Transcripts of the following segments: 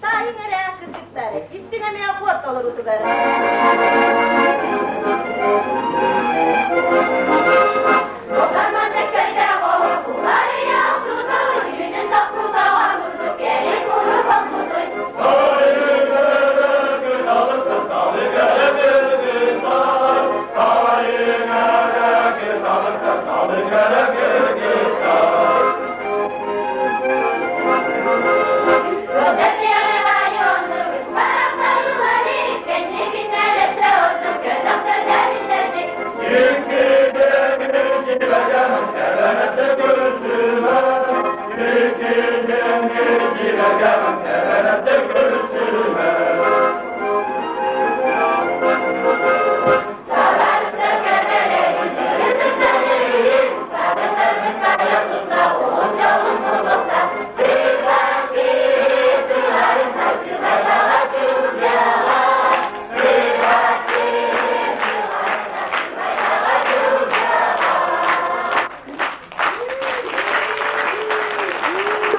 Таайыҥ эрэ кыргыттар, истиҥ эмиэ хуор толоруутугар.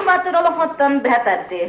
Батыр олохоттон быһа тардыы.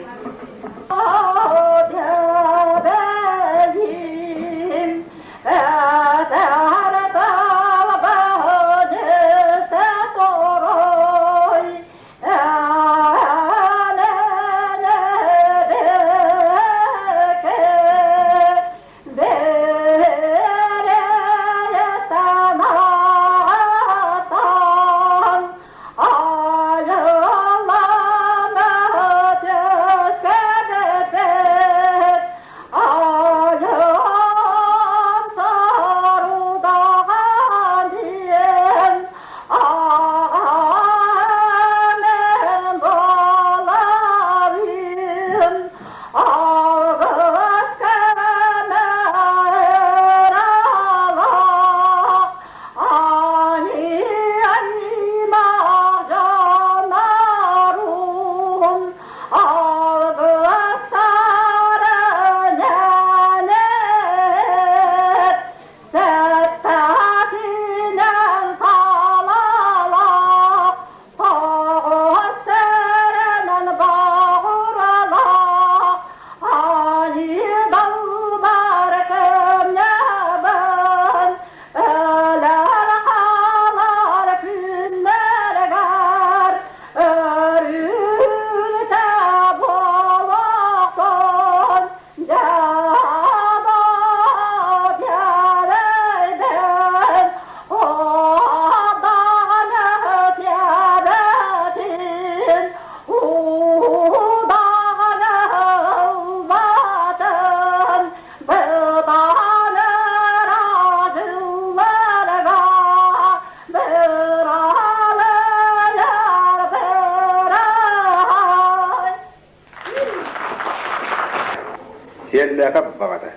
Сиэллээхэп баҕата.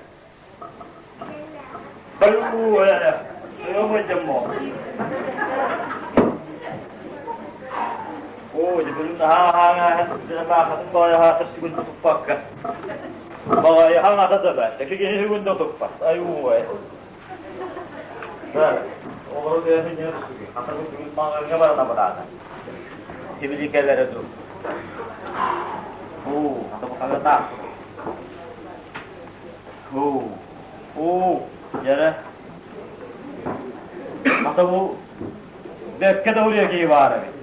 Хата бу бэккэ да уруйа киһи баар эбит.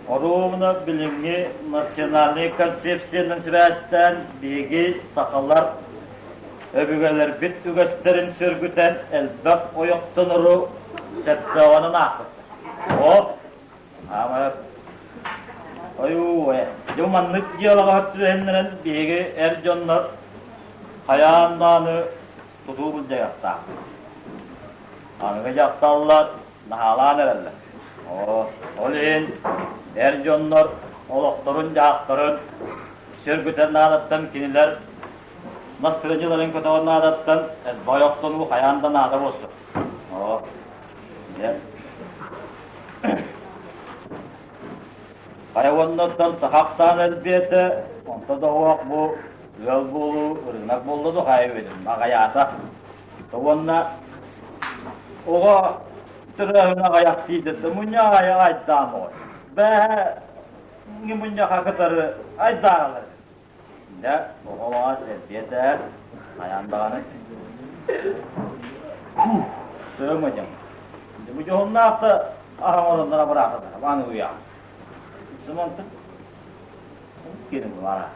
Оруобуна билиҥҥи национальнай концепциянан сибээстээн биһиги сахалар. Өбүгэлэрбит үгэстэрин сөргүтэн элбэх ойохтонору сөптөөҕүнэн аахпыттар. Оо, аамайа ойуу э, дьэ маннык дьыалаҕа түбэһиннэрэн биһиги эр дьоннор хайаан даҕаны тутуу былдьайыахтаахпыт. Аныгы дьахталлар наһаалаан эрэллэр. Оо, ол иһин эр дьоннор олохторун-дьаһахтарын сөргүтэр наадаттан кинилэр Настырыдьыларын көтөҕөр наадаттан элбэх ойохтонуу хайаан да наада буолсу. Оо, дьэ. Хайа уоннаттан саха ахсаана элбиэтэ, онто да уох бу ыал буолуу ырыынак буолла да хайа үөдүн аҕайаата. Уонна оҕо төрөөһүн аҕайах тиийдэ мунньах айа айдаан оҕо. Бээһэ мунньаха кытары айдааралар. Дьэ, оҕолоҕо сэргиэтэ, хайаан даҕаны сыымыдьым. Бу дьоһуннаах да аһаҥ оронноро абыраатылар, аны уйаҕа. Сымантык киирин булара.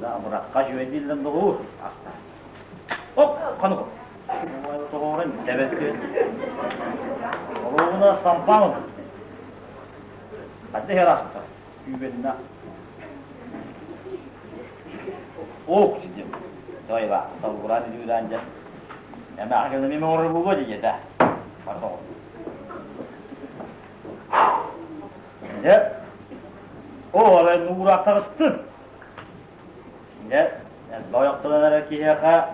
Да абырахха үчүгэйдииллэн доҕуур аста. Оп, ханук. Тоҕууран тэбэттин. Оруобуна сампаан. Хадда иһэр аста. Күүгэннээх. Ок сидим. Дойла, салгуран идүүрэн дьэ. Эмээхэ кэлэн мин оҥорор буолуо дии да. Барда Дьэ, оо, арай нуураах таҕыстын. Дьэ, элбэх ойохтонон эрэр киһиэхэ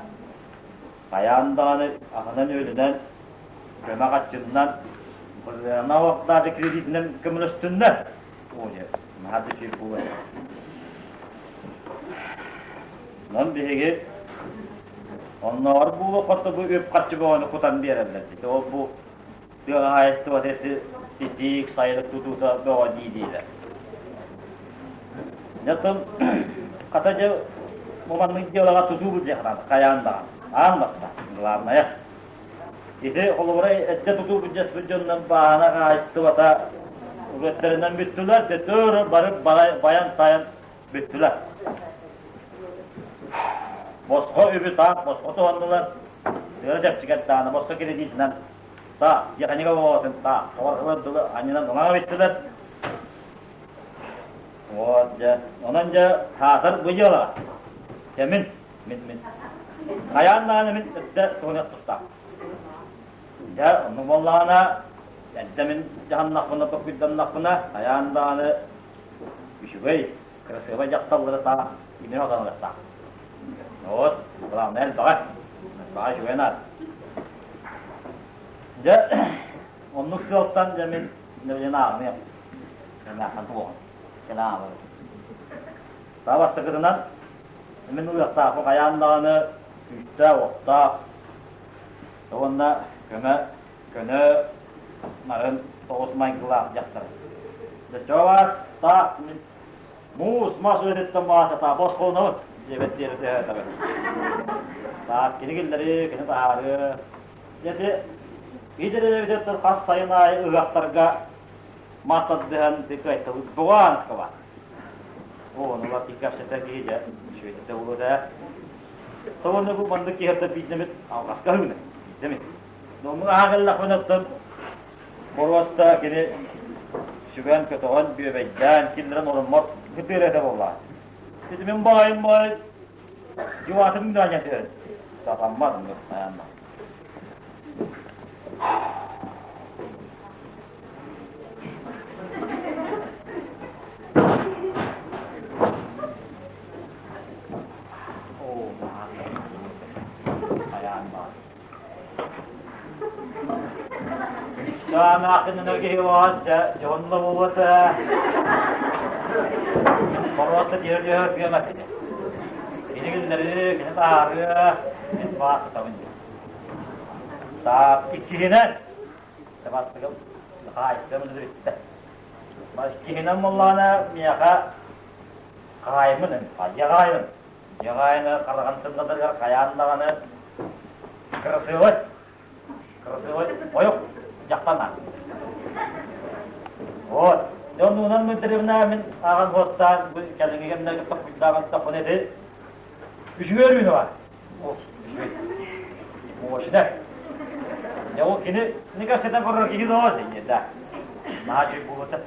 хайаан даҕаны аһынан-үөлүнэн, көмө хаччыннан, бырыана уохтаах кредитинэн көмөлөстүннэр. Наһаа да үчүгэй буолуо. Онон биһиги оннооҕор буолуох хоту бу үп-харчы бөҕөнү кутан биэрэллэр дии. Ол бу тыа хаһаайыстыбата итиик сайылык тутуута бөҕө дии-диилэр. Дьэ хата дьэ бу маннык дьыалаҕа тутуу былдьаһынан хайаан даҕаны аан бастаан главное Ити холобура эрдэ тутуу былдьаспыт дьоннор бааһына хаһаайыстыбата үгэттэринэн бүттүлэр, төтөр бары байан-тайан бүттүлэр. Босхо үбү таах босхо туһаннылар, сыра чэпчэкэр даана босхо кредитинэн таах, тиэхиньикэ оҕотун таах, тоҕор дылы анньынан ылан эбиттилэр. Вот дьэ, онон дьэ хаатар бу дьыалаҕа. Кэмин Мин мин. Хайаан даҕаны мин эрдэ туһуна тустаах. Дьэ, онну буоллаҕына, эрдэ мин дьаһаннахпына, токуйданнахпына, хайаан даҕаны үчүгэй, кырасыабай дьахталлары таах имин отаныахтаах. Вот, главное элбэҕэ. Элбэҕэ үчүгэй наада. Дьэ, оннук сыалтан дьэ мин дьэ ааҕыныам. Эмээххин туоҕун. Кэлэн ааҕабын. Таа бастакытынан Мин ылыахтаахпын хайаан даҕаны күүстээх-уохтаах уонна көмө көнө нарын тоҕус майгылаах дьахтар. Дьочоос таах мин муус мас үлэтиттэн баҕа босхолонобут диэбэт диэри төһөөтөҕө. Таах кини киллэри, кини таһаарыы. Ити идэлэбитеттер хас сайын аайы ыһыахтарга мас тардыһан кыайтабыт буҕаанскаба. Ону кэпсэтэр киһи дьэ үчүгэйдик да буолуо ээ. Тоҕо бу маннык киһи биирдэмит алҕаска аһыына биирдэмит. Оннук аһаа кэллэхпинэ оттон боруоста кини сүгэн көтөҕөн бүөбэйдээн киллэрэн ороммор кытыыр этэ буоллаҕа. Ити мин баҕайым баҕай дьуаатын да түһэн сатаммат оннук айанна. Даамаахынынан киһи оҕас дьэ дьоһунна буолуота. Боруоста тиэрэ түһэ тыама кини. Кини киллэри, кини таһаарыа, мин баас сытабын дии. Таап иккиһинэн Табаастыгым хаһаайыстыбам бүттэ. Иккиһинэн буоллаҕына миэхэ хаайыммын дьаҕаайын. Дьаҕаайыны хараҕын сымнатарыгар хайаан даҕаны кырасыабай кырасыабай ойох дьахтар Вот. Дьоннуунан мындырыбына мин ааҕан хуоттаан бу кэлиҥҥи кэмнэргэ тохпуйдаабын тохпун эти үчүгэй өрүүнү бар. Мощно. Дьэ ол кини не кэпсэтэн көрөр киһи доо да. Наһаа үчүгэй буолуота.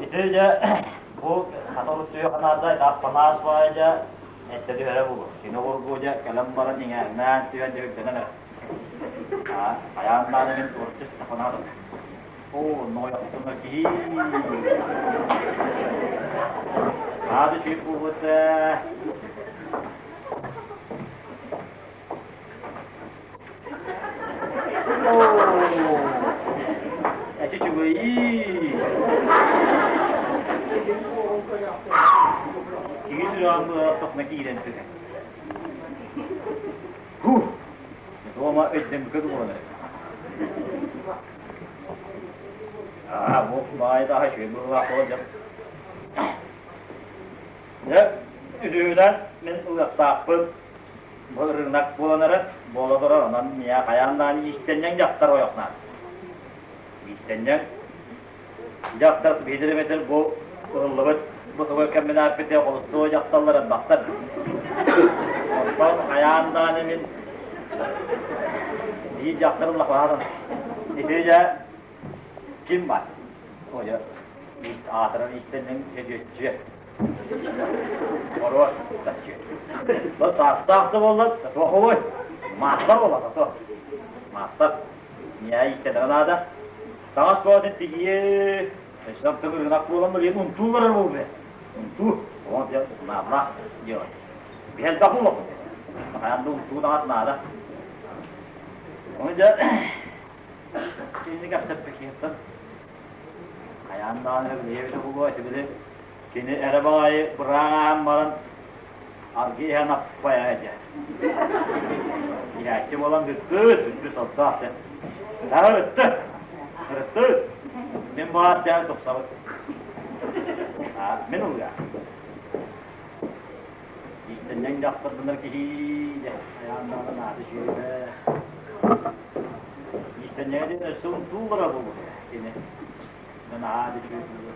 Ити дьэ бу хата түйэ ханаада таах панаас баай дьэ эттэ түһэрэ буолуо. Кини оҕургу дьэ кэлэн баран иҥээҥнээн түһэн дьэ үрдэнэн эрэ. Хайаан даҕаны мин туорчус таханаатым. Оо, нойохтуна киһи. Аады үчүгэй буолбута. Оо, эчи үчүгэйии. Киһи сүрэҕин быһа киирэн түһэр. Һуу, дома өйдөммүккэ буолан эрэр. Аа, бу баайдаах үчүгэй быһыылаах буолан дьэ. Дьэ, үсүһүнэн мин ылыахтаахпын бу ырыынак буолан эрэр, буола турар, онон миэхэ хайаан даҕаны иистэнньэҥ дьахтар ойохноох. Иистэнньэҥ дьахтар биһиги эбэтэр бу ылыллыбыт бу тугу кэмбинээппитэ холустуо дьахталлар элбэхтэр. Онтон хайаан даҕаны мин биир дьахтар ыллахпаһаатым. Ити дьэ ким бар? О дьэ аатыран иистэнньэҥ Сөдүөччүйэ. Моруос Бу саастаах да буоллар, туох Маастар буолла то. Маастар. Миэхэ иистэнэрэ наада. Таҥас бөҕөтүн тигиэ, өссө тыгыргынах буолан билигин унтуу барар буолбута. Унтуу, оҕо дьэ наадалаах дьыала. Биһи элбэх буолуохпут. Хайаан да унтуу таҥас наада. Ону дьэ кинини кэпсэппикиһиттэн хайаан даҕаны билиэбитэ буолуо ити били кини эрэ баҕайы бырааҥаан баран аргы иһэн аппайа этэ. Иһээччи буолан бүппүт, бүппүт сордоох дьэ. Даҕа ырытты, ырытты. Мин баас дьэ тупсабыт. Мин ылыа. Иистэнньэҥ дьахтарбынар киһи дьэ, айаан даҕаны наада үчүгэйэ. Иистэнньэҥэ диэн өссө унтууллара буолуо кини. Наһаа да үчүгэй буолуо.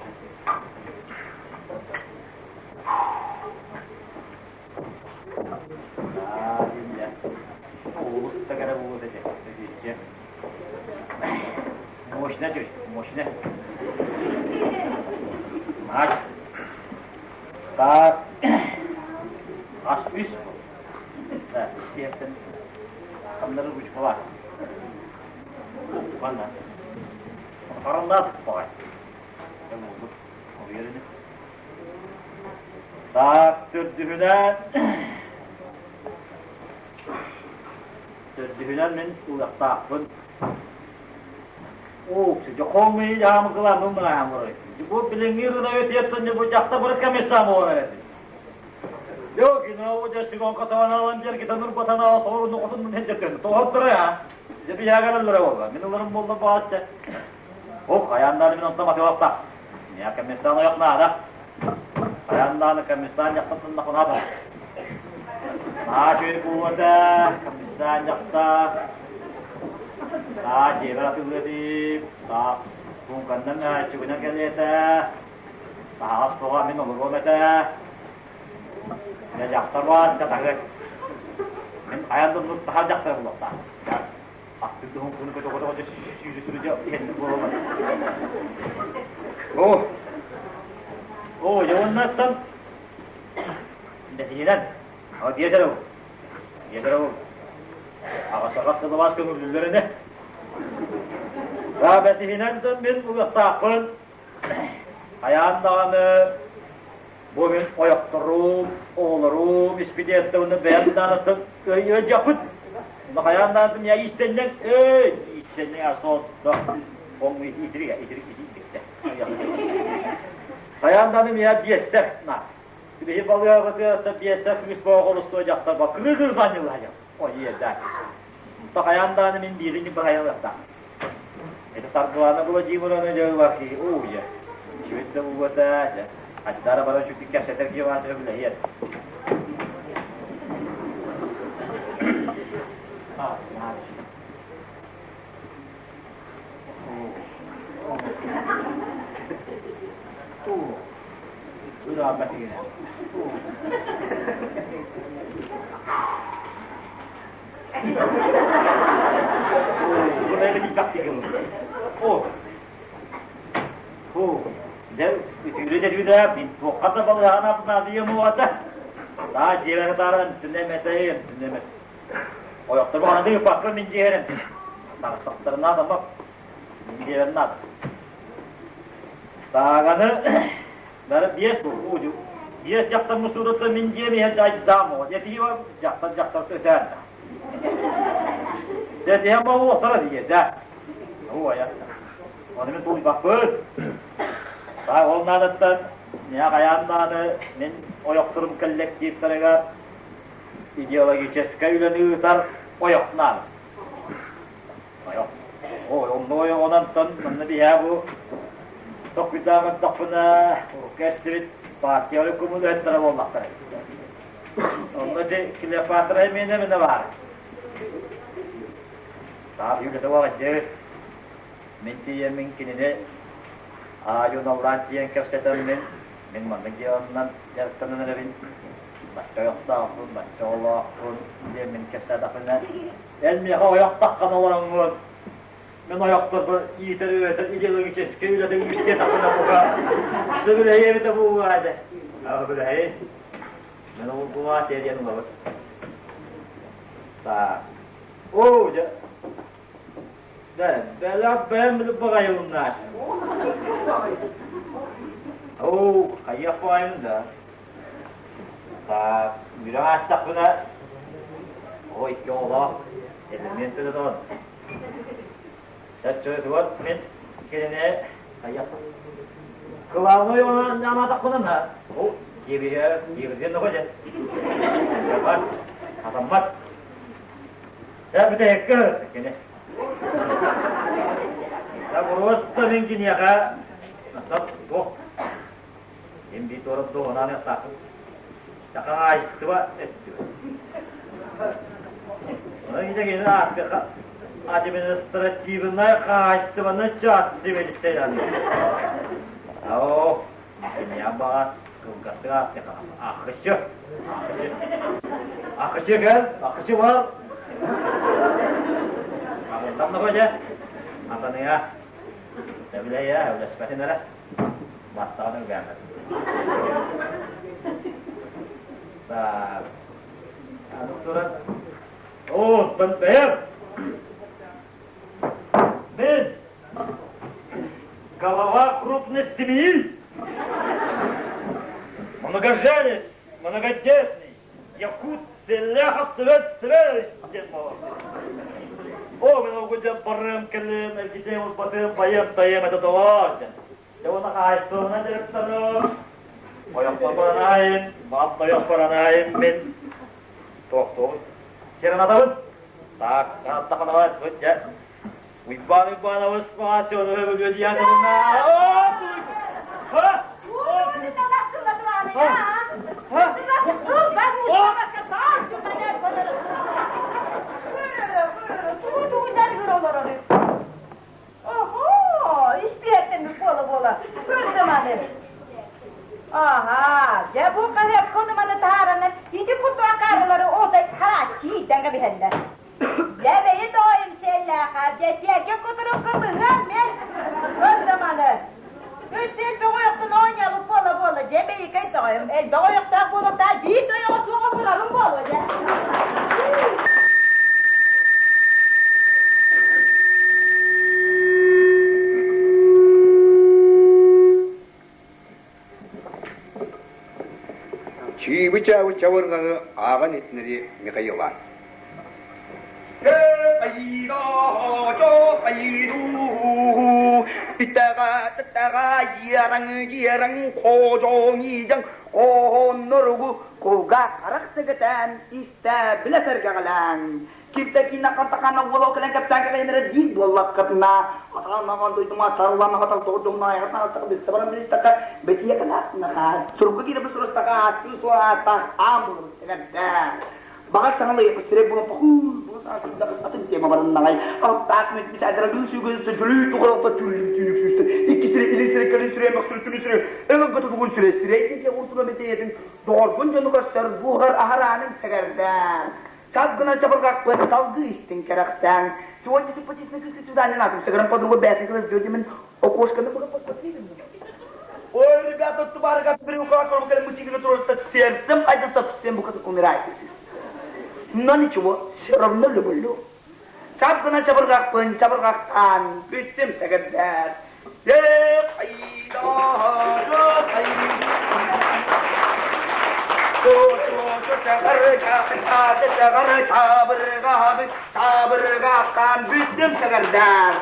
Олус да кэрэ буолуо этэ, өтүөччү. Мощно чуть, мощно. Мать. Так. Ас үс. Да, истиэхтэн ханнары ручкалар. Ханна. Харандаас баҕай. Болбут. Уверены. Так, төрдүһүнэн төрдүһүнэн мин ылыахтаахпын. Оо, дьохоҥҥуйу дьаамыкылаан ылмаҥаһаммырый. Бу билиҥҥи ырыынагы тиэттэн бу дьахта бары комиссар буолан эрэр. Yok, ina o дьэ катаҕанаалан дьэргитэн урбатанаала соҕурунну хотун хендерден тоһоттора я. Дьэ биһаагалаллара буолла. Мин ыларым буолла баас дьэ. Ох, хайаан мин онтон матыалахта. Миа комиссар ойох наада. Хайаан даҕаны комиссар дьахтартан да Наачый буолуота, комиссар дьахтар. Таа дьиэбэр атыылыатым, таа суумканнан чугунан кэлиэтэ. Таһаҕас тоҕо мин олоруом этэ. Дьэ дьахтар баас дьатаһыат. Мин хайаан да оннук таһар дьахтар буолуохтаах. Аттык дуһун көтө-көтө сүүрү-сүрү иһэнник буолаллар. Оо, оо, дьэ уоннаттан бэсиһинэн, ама биэс эрэ биэс эрэ аҕас-аҕас сылабаас көҥүллүүллэр ини. Да бэсиһинэн мин ылыахтаахпын хайаан даҕаны Бу мин ойохторум, оҕолорум испидиэттэ уонна бэйэм даанаттан ыалдьаппыт. Онно хайаан даанатым я иистэнньэҥ, эй, иистэнньэҥ асоотто. Оҥ итирик, итирик, итирик Хайаан дааны мия биэссэр на. Биһи балыаҕытыата биэссэр күс боҕолустуо дьахтар ба кыры банньылаһайам. Ой, да. Та хайаан дааны мин биирини баһайалыахтаах. Это Саргылана Владимировна дьыллахи ууя. Чүөт да буолуота, Аттара баран чүттүк кэпсэтэр киһи баатыра билэһиэр. Бүтэ-бүтэ мин туохха да балыһаҕына наадыйыам уоҕата. Таа дьиэбэр ытааран түнэм этэйим, түнэм эт. Ойохторбу ханадыы ыппакка мин дьиэһэрим. Таҕыстахтарына адаммап. Мин дьиэбэр наада. Тааганы бары биэс бу биэс дьахтар мустуутуттан мин дьиэм иһэ дайдаам оҕо. Дьэтии бар дьахтар дьахтар өтөөн да. Дьэтиһэн буолуохтара диэтэ. Ой, Ону мин тулуйбаппын. Баа ол наадаттан миэхэ хайаан даҕаны мин ойохторум коллективтарыгар идеологическай үлэни ыытар ойох наада. Ойох. Ой, онно ойоҕунан манна биһээ бу токуйдаабаттахпына урукку эстибит партия коммунистара буоллахтара. Онно ити Клеопатра эмиэнэ эминэ баар. Таах үлэтэ баҕайдыы. Мин тиийэммин кинини аайы-наллаан тиийэн кэпсэтэммин, мин маннык дьыаланан дьарыктанан эрэбин, бачча ойохтоохпун, бачча оҕолоохпун диэн мин кэпсээтэхпинэ, эн миэхэ ойох таххан олороҥҥун, мин ойохторбун иитэр-үөрэтэр идеологическай үлэтин ыытыахпына бука сөбүлэһиэ эбитэ буолуо этэ. Сөбүлэһии. Мин ол буолаа диэн ылабыт. Так. Оо, дьэ, Бэлэх баҕайылыннаах. Оо, хайыах баҕайым да. Так, үөрэх аастахпына, ой, икки оҕолоох, элемент төлөтөҕүн. Чаччыгытыгар мин кинини хайыах кылаабынай онаатахпына на, ол дьиэбигэ дьиэбитигэр нохо дьэ. Хатаммат. Ээ, бүтэһиккэ кини. Да просто мин киниэхэ туох им бии туорат дуоһунаан ыахтаахпын. Хаһаайыстыба өттүгэр. Онон ити кини ааттыха административнай хаһаайыстыбаны час сибилсэнэн. Оо, киниэхэ баҕас кылгастык ааттыха ахычы. Ахычы. Ахычы кэл, ахычы бар. Абылтан да дьэ, атаныа. Тэбилэйэ, үлэспэтин эрэ. Баттаҕын үгээмэт. Так. Аны туран, О, бэйэм! Мин голова крупной семьи, многоженец, многодетный, якут Селяхов Свет Светович диэн буолар. О, мен ол дьэн барыам кэлиэм, эргитиэм, урбатыам, байыам, тайыам это тоҕо диэн. Дьэ уонна хаһаайыстыбанан дьарыктаныам, ойохторбор анаайын, баат ойохпор анаайын мин туохтуубун, сиранатабын. Так, тааттаханабат, дьэ, Уйбаан Уйбаанабыс маҕааччы өлүө диэн Аха, дьэ бу хаһыакка маны таһаараннар ити курдук акаарылары отой харааччы кэбиһэллэр. Дьэ бэйи тоойум сиэллээхэ, дэсиэргэ кутурукка быһыам мин. Көр да маны. Үс бөҕөйөхтөн оонньообут буола-буола, дьэ бэйикэй тоҕойум, элбэх ойохтоох буолуохтаах биир да ойоҕо суоҕа турарым буолуо дьэ. Чыыбы-чаабы чабырҕаҕы ааҕан иһитиннэри Михаила. Кулгаах харах сэгэтэн истэ билэ сэргэҕэлээн Киртэ-киинэ хантахаана уола кэлэн кэпсээн кэлэйинэрэ биир буоллаххытына, атааннаҕан дойдума тарылланаҕа талтоҕурдугуна айаҕытын астаха билсэ баран билистэххэ, бэтиэ кэлаатынаха, сурукка киирэ сурастаха ааттыы суох ааттаах аан булабыт сэгэрдэ. Баҕар саҥалыы сирэй буолан похуй, бу атын тема барыннаҕай. Алтаах мүт мисаадара гын сүүгүн сүлүү туҕаралта түллүк түүнүк сүүстэ. Икки сире илин сире кэлин сире мөхсүрү түнү сире ылыгга тутугун сире сирэй диэки уртуна бэтиэтин доҕоргун дьону көрсөр буһар аһараанын сэгэрдээр. Сап гынан чабырҕахпын салгыы истиҥ кэрэхсээҥ. Сегодня симпатичный кыыс свидание натым. Сыгырам подруга бээтин кылас дьодимин окошканы пока посмотрели. Ой, ребята, тубарыга сердцем, а это совсем как умираете, Но ничего, все равно люблю. Чапкына чабырҕахпын чабырҕахтаан бүттүм сэгэрдэр. Чабырҕахтаан бүттүм сэгэрдэр.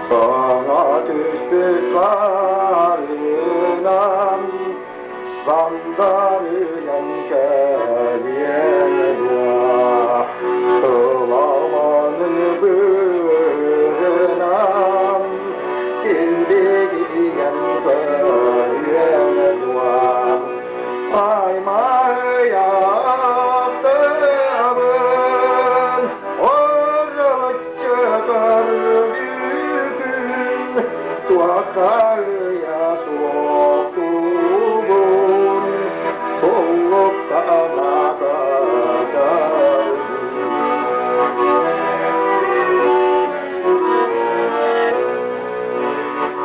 Саҥа түспүт хаарынан сандарынан кэлиэн дуо Ыламаны быырынан килбигийэн көрүөн дуо Аймайаатыбын оролоччу көрбүкүн туоххайа суохтуубун Уллуктана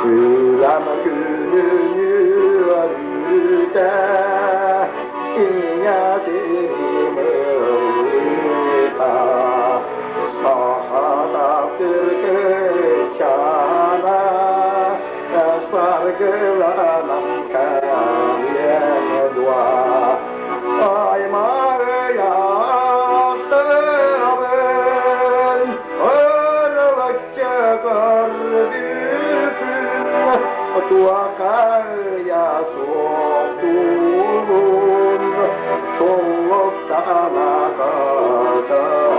Үлэм күнүн үөрүүтэ ийэ сирим ыллыта сахата түркүсяна саргыланан кэлиэн дуо Аймарыйаатыбын ырылыччы көрбүтүн туохайа суохтуубун туллуктана көтөрбүн.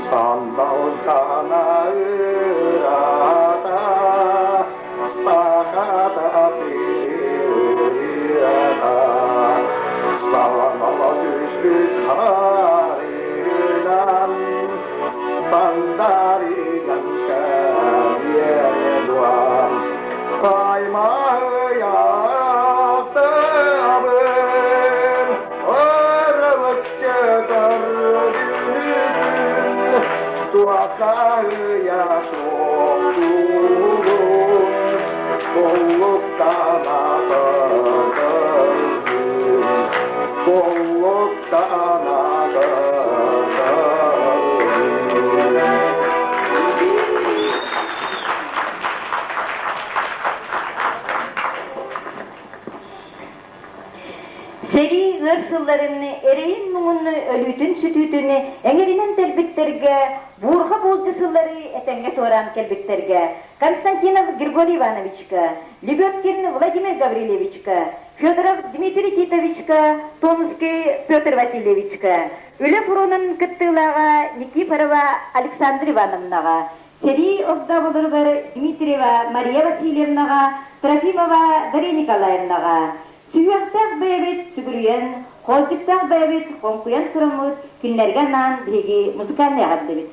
Сандал сана ырата сахата пирата Саламала түспүт харынан сандарыган кэлиэн дуо Аймайаатабын ырылыччы көрбүтүн туоххайа суохтуурун Боллуктана көрбүн Боллуктана көрбүн. Сэрии ыар сылларын эрэйин-муҥун, өлүүтүн-сүтүүтүн эҥэринэн тэлбиттэргэ, буурҕа буулдьа сыллары этэҥҥэ туораан кэлбиттэргэ Константинов Григорий Ивановичка, Лебедкин Владимир Гаврильевичка, Федоров Дмитрий Титовичка, Томский Петр Васильевичка, үлэ фронун кыттыылааҕа Никифорова Александра Ивановнаҕа, сэрии огдооболоругар Дмитриева Мария Васильевнаҕа, Трофимова Дария Николаевнаҕа, Сүһүөхтээх бэйэбит сүгүрүйэн, холдьуктаах бэйэбит хоҥкуйан тураммыт кинилэргэ анаан биһиги музыкальнай эҕэрдэбит.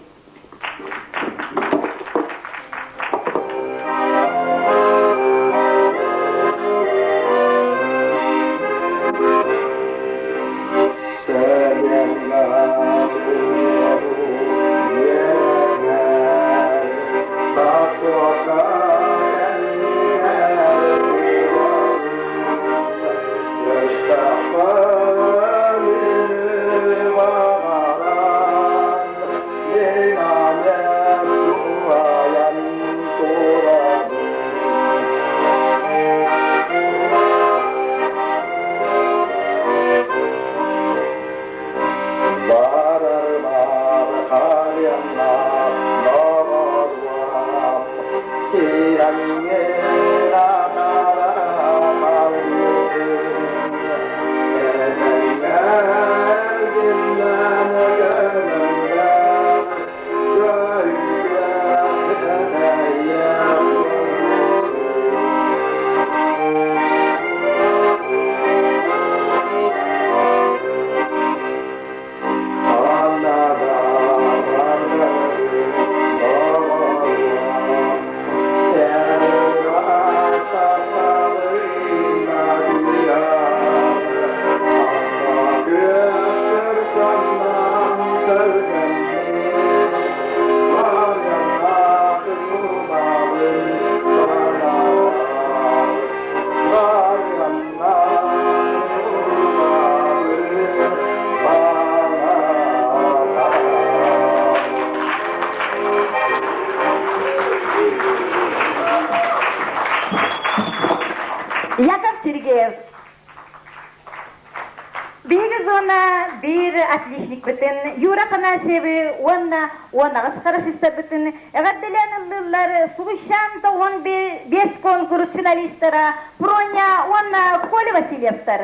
отличникпытын Юра Афанасьевы уонна 18 хорошистарбытын эҕэрдэлээн ыллыыллар Сулусчан 95 конкурс финалистара Проня уонна Коля Васильевтар.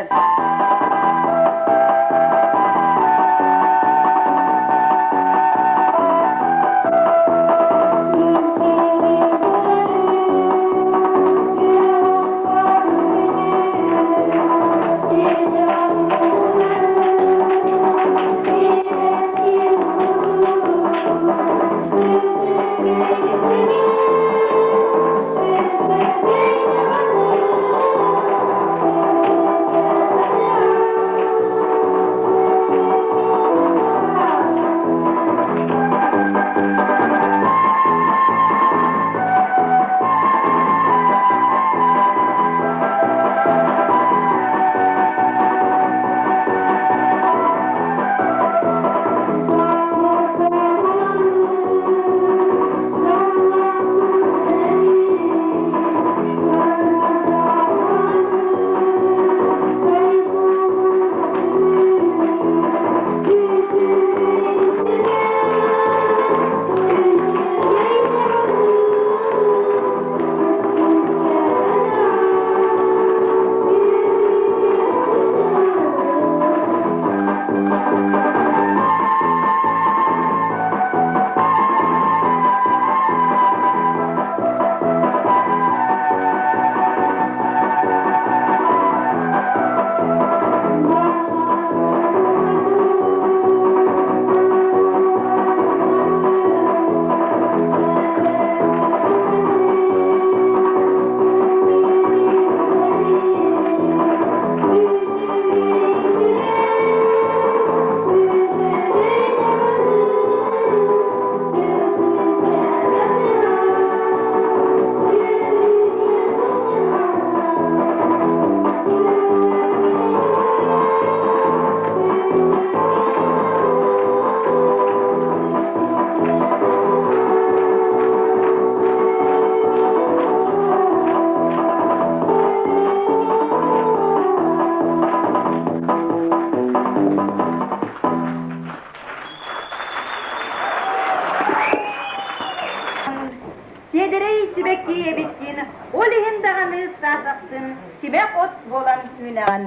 Сиэдэрэй сибэкки эбиттин, ол иһин даҕаны саас ахсын тимэх от буолан үүнэҕин.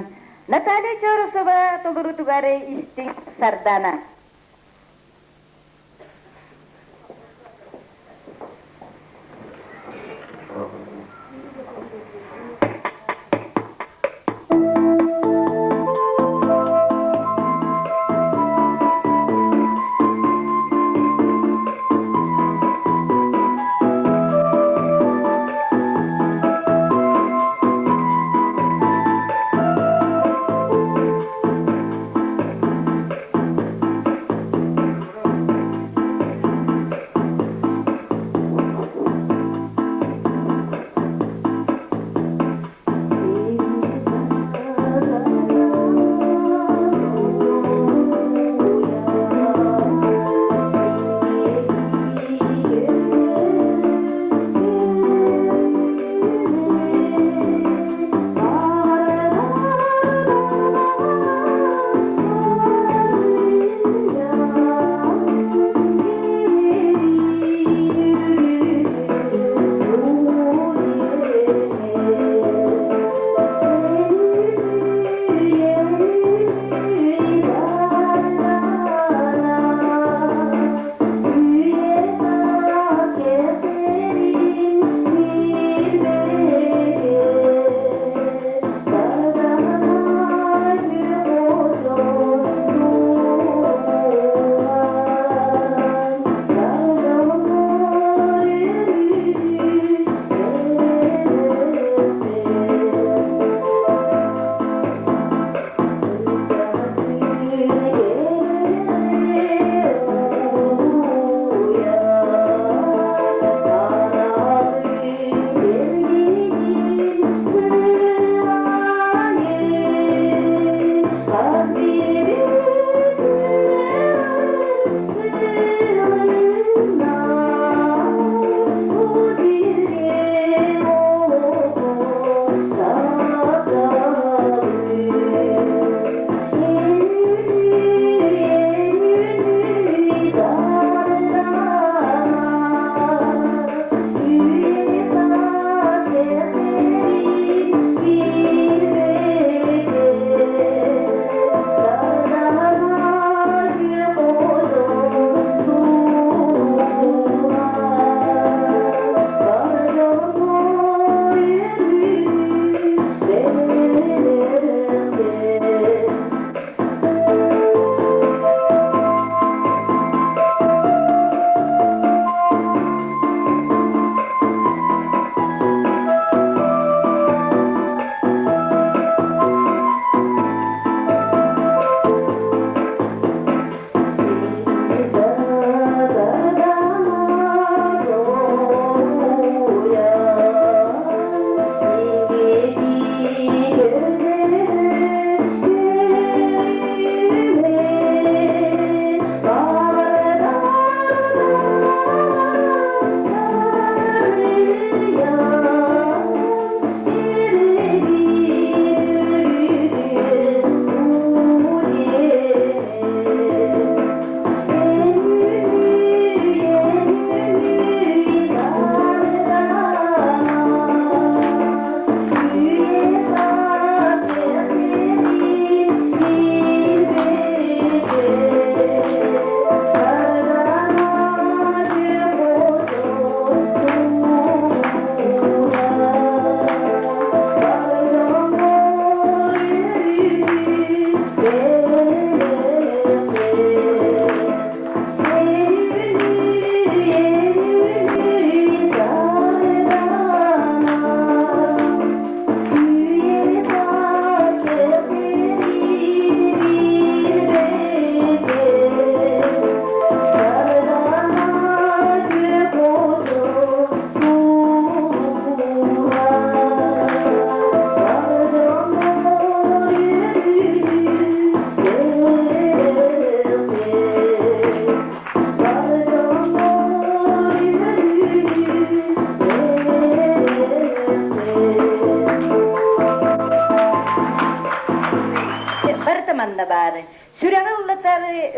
Наталья Чоросова толорутугар истиҥ Сардана.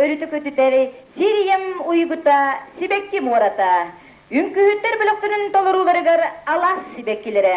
өрүтэ көтүтэр сир ийэм уйгута сибэкки муората. Үҥкүүһүттэр бөлөхтөрүн толорууларыгар алаас сибэккилэрэ.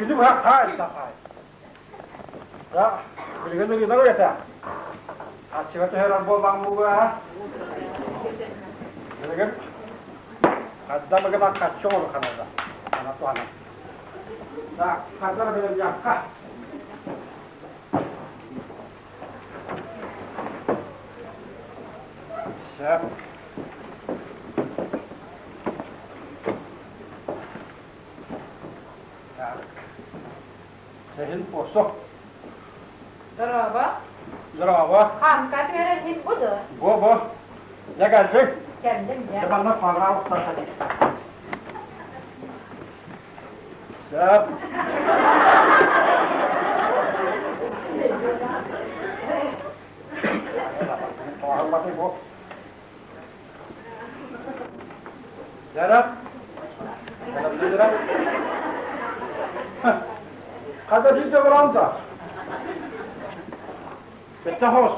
Күнү быһа хаай да хаай. Да, билигин ырыынак үлэтэ. Аччыга түһэрэр буоллаҕым буолуо. Билигин хадда быгына хаччы оҥору ханада. Ана туһана. Да, хаддар билэн Сөп. Так. Сэһин посох. Здорово. Здорово. Хамка түһэрэр бу да? Бу, бу. Я кэллим. Кэллим, я. Я манна пожалуйста, садись. Сөп. Тоҕаллатый бу. Дьара. Дьара. Хата силдэ баран да. Бэтте хос.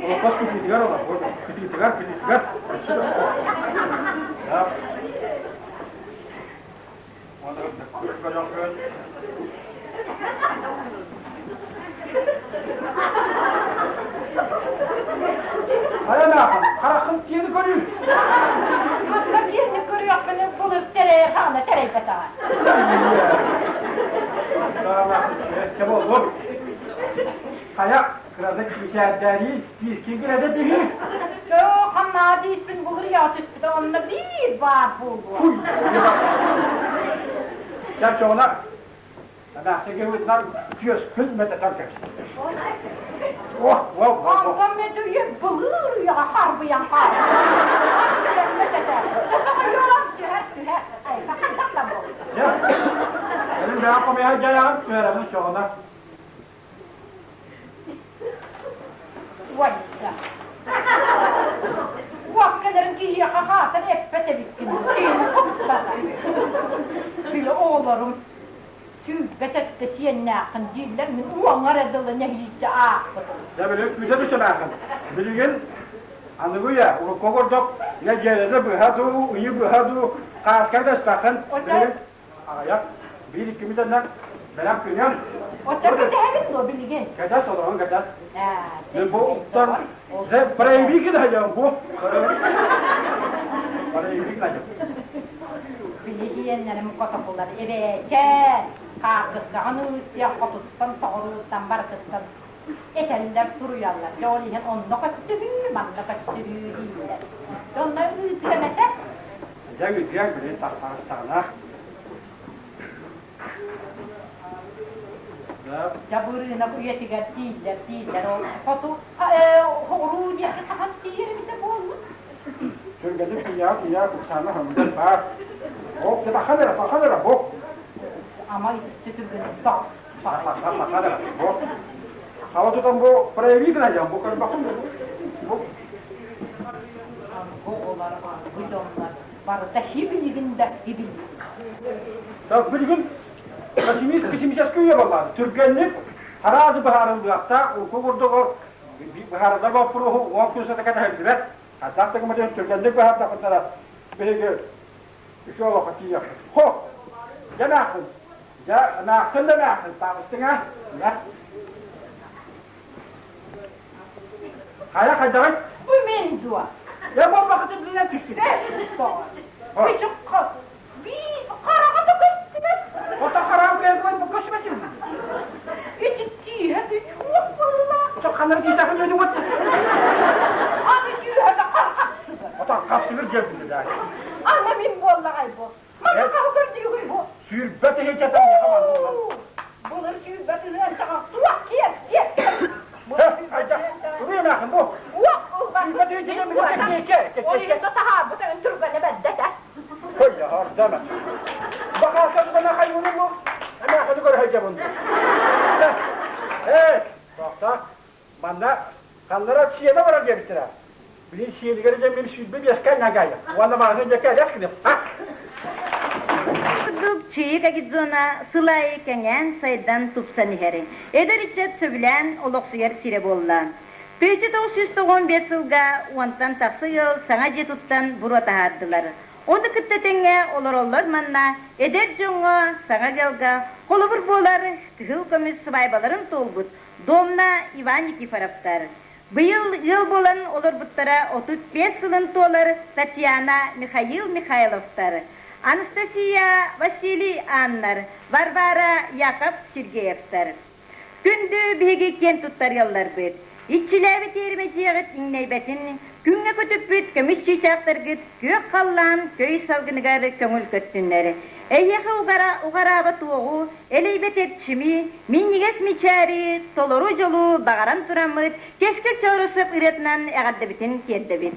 Олоппос күтүтүгэр олор. Күтүтүгэр, күтүтүгэр. Хайа харахын киэни көрүү. Ханна киэни көрүөхпүнэ былыр тэрэй хаана тэрэйбэтэҕэ. Хайа, кырада кичээдээри, киискин кирэдэ тиһи. Чоо, ханнаа диспин былыр яа түспүтэ, онно биир баар буолуо. Чачоҕуна Эмээхсиги ыытынан күөскүн мэтэтэн кэбистэ. Ох, ох, ох. Онтон медүйе былыр үйэҕэ харбыйан хаалла. Мэтэтэ. Түһэр, түһэр. Ай, хайдах да буол. Дьэ, кэлин бэйэм хомуйа дьайаҕын түһэрэбин чоҕуна. Уойда. Уох кэлэрин киһиэхэ хаатан эппэт эбиккин. Киһини куттата. Били оҕолорум 27 сиэннээххин дииллэр, мин уоҥар эрэ дылы нэһииччэ аахпытым. Дьэ, били күүтэ түсэлээхин. Билигин аныгы үйэ урукку курдук нэдиэлэни быһа дуу, ыйы быһа дуу хааска да ыспаххын. Билигин аҕыйах биир икки мүтэннэн бэлэм күнүн. Оттон кэтэһэбин дуо билигин? Кэтэс олорон кэтэс. Мен бу уктар проявики да бу. Проявики да. Билигиэннэрим котокулар эбээчэ хаартыскаҕын ыытыах хотуттан соҕурууттан барытыттан этэллэр суруйаллар. Дьэ ол иһин онно көттүбүү, манна көттүбүү дииллэр. Дьэ онно ыытыам этэ. Дьэ ыытыаҥ билин тахсаҕыстаҕына. Дьабырыынап үйэтигэр дииллэр дииллэр ол хоту соҕуруу диэки хаһан тиийэр эбитэ буолла? Түргэнник тиийэҕит тиийэҕит уксаана хомуйан баар. Оп, тахан эрэ, тахан эрэ, бу. Ама итиччэ түргэнник тох. Тахан, тахан эрэ, бу. Хаба тутан бу прояви гына бу көрбөккүн бу. Аргы олар, аргы дьоннор барыта хибилигин да хибилигин. Так билигин пессимист пессимистический үйэ буоллаҕа. Түргэнник араас быһаарыллыахтаах, урукку курдук быһаарыллар боппуруоһу 10 күн устата кэтэһиллибэт. Хайдах да гыммытын түргэнник быһаардахпытына биһиги үчүгэй олоххо тиийиэхпит. Хо! Дьэ наахын! Дьэ наахсын да наахын! Таҕыстыҥ аа? Дьэ. Хайа хайдаҕый? Бу мин дуо? Дьэ буолбахытын билэн түстүм. Күчүк биир хараҕа да көстүбэт. Ото хараҕым кэлэн бу көстүбэтин. Ити тииһэ туох быһыылаах? Ото ханар тиисэхин дьонугут. Аны тииһэ хапсыгыр. Ото хапсыгыр диэбитин да. Ана мин буоллаҕай бу. Манна хаһы көрдүүгүн бу? 20 000 миэхэ манна Былыр 20 000 туох киэр киэр. Хайдах? Тугу эмээхин бу? Уох ылбат. 20 000 мин кэккэ. Ол иһин таһаарбыта түргэнэ бэрдэ Хойя, ардана. Бакааска тутана хайуну бу? Эмээхини көрө сылдьабын. Ээ, тоохтоо. Манна ханнара сиэнэ барар диэбиттэрэ. Билин сиэнигэр дьэ мин 25-кэ нагая. Уонна маҕаһыын диэки элэс гынып. Курдук Чыйык агитзона сыл аайы кэҥээн, сайдан, тупсан иһэр. Эдэр ыччат сөбүлээн олохсуйар сирэ буолла. 1995 сылга уонтан тахса ыал саҥа дьиэ туттан буруо таһаардылар. Ону кытта тэҥҥэ олороллор манна эдэр дьоҥҥо Саҥа дьылга холобур буолар кыһыл көмүс сыбаайбаларын туолбут Домна Иван Никифоровтар. Быйыл ыал буолан олорбуттара 35 сылын туолар Татьяна Михаил Михайловтар, Анастасия Василий Аннар, Варвара Яков Сергеевтар. Күндү биһиги киэн туттар ыалларбыт, иччилээбит иэримэ дьиэҕит иҥнэйбэтин, күҥҥэ көтүппүт көмүс чыычаахтаргыт күөх халлаан көй салгыныгар көҥүл көттүннэр. Эйиэхэ угара уҕараабат уоҕу, элэйбэт эрчими, минньигэс мичээри, толору дьолу баҕаран тураммыт, Кэскил Чооросов ырыатынан эҕэрдэбитин тиэрдэбит.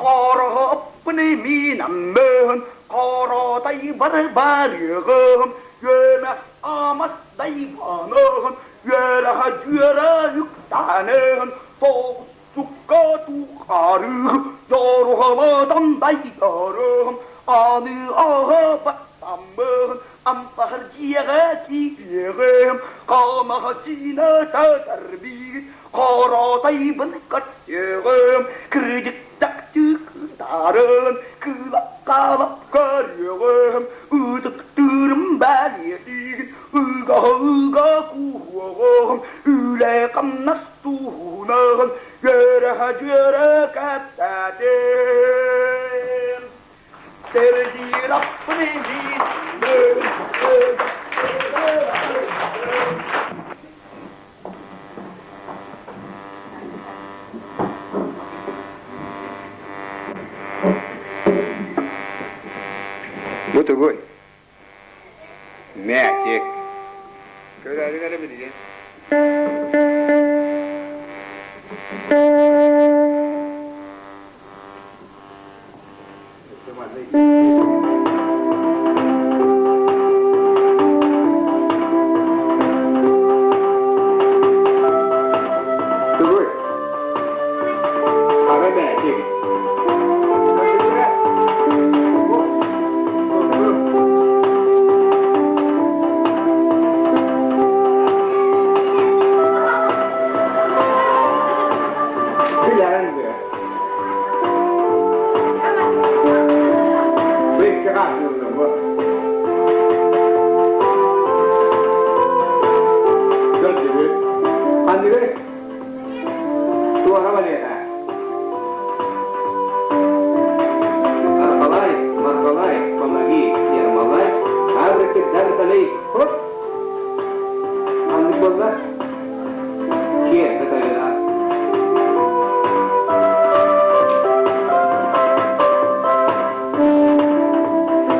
Хоороһоппун миинаммын, хоротай барбарыгым, үөмэс амас дайбаныгым, үөрэхэ дьүөрэ үктаныгым, тоҕустукка тухарыгым, дьоруһалатан дайдарыгым, аны аҕа баттаммын, ампаһар дьиэҕэ киириэҕим, хаамаҕа сиинэ тэтэрбит, Хоротайбын көрсүөҕүм, кырдьыктахчы кытарын, кыылап-хаалап көрүөҕүм, ытыктыырым бэлиэтигин, ыга-ыга кууһуоҕум, үлэ-хамнас туһунан үөрэ-дьүөрэ кэпсээтим. Тэрдиир аппын илиин Бу тугуй? Мээчик. Көрөөрүҥ эрэ билигин. Тугуй? Хара мээчик. Ханныгый? Туора балета. Аркалай, Маркалай, помоги, Ермолай, Абракадабралей, хоп! Ханнык буолла? Киэр кытайына.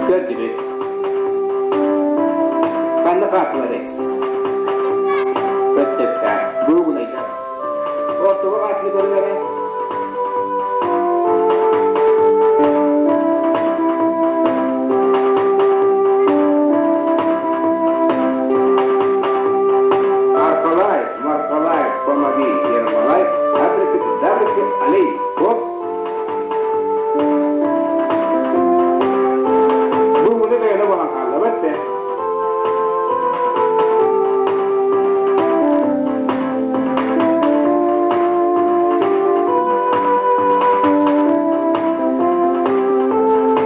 Көрдүбүт. Ханна хаартылары? Көттөктө. Буугунайда. Ортого хаартыны көрүнэрэ. Аркалай, Маркалай, помоги, Ермолай, Абрики, Алей, хоп! Буугуна бэйэлэ буолан хааллабат да.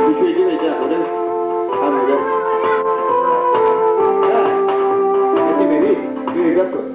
Үчүгэйдик өйдөөхүнү ханныгар. Этимэни сыыга тут.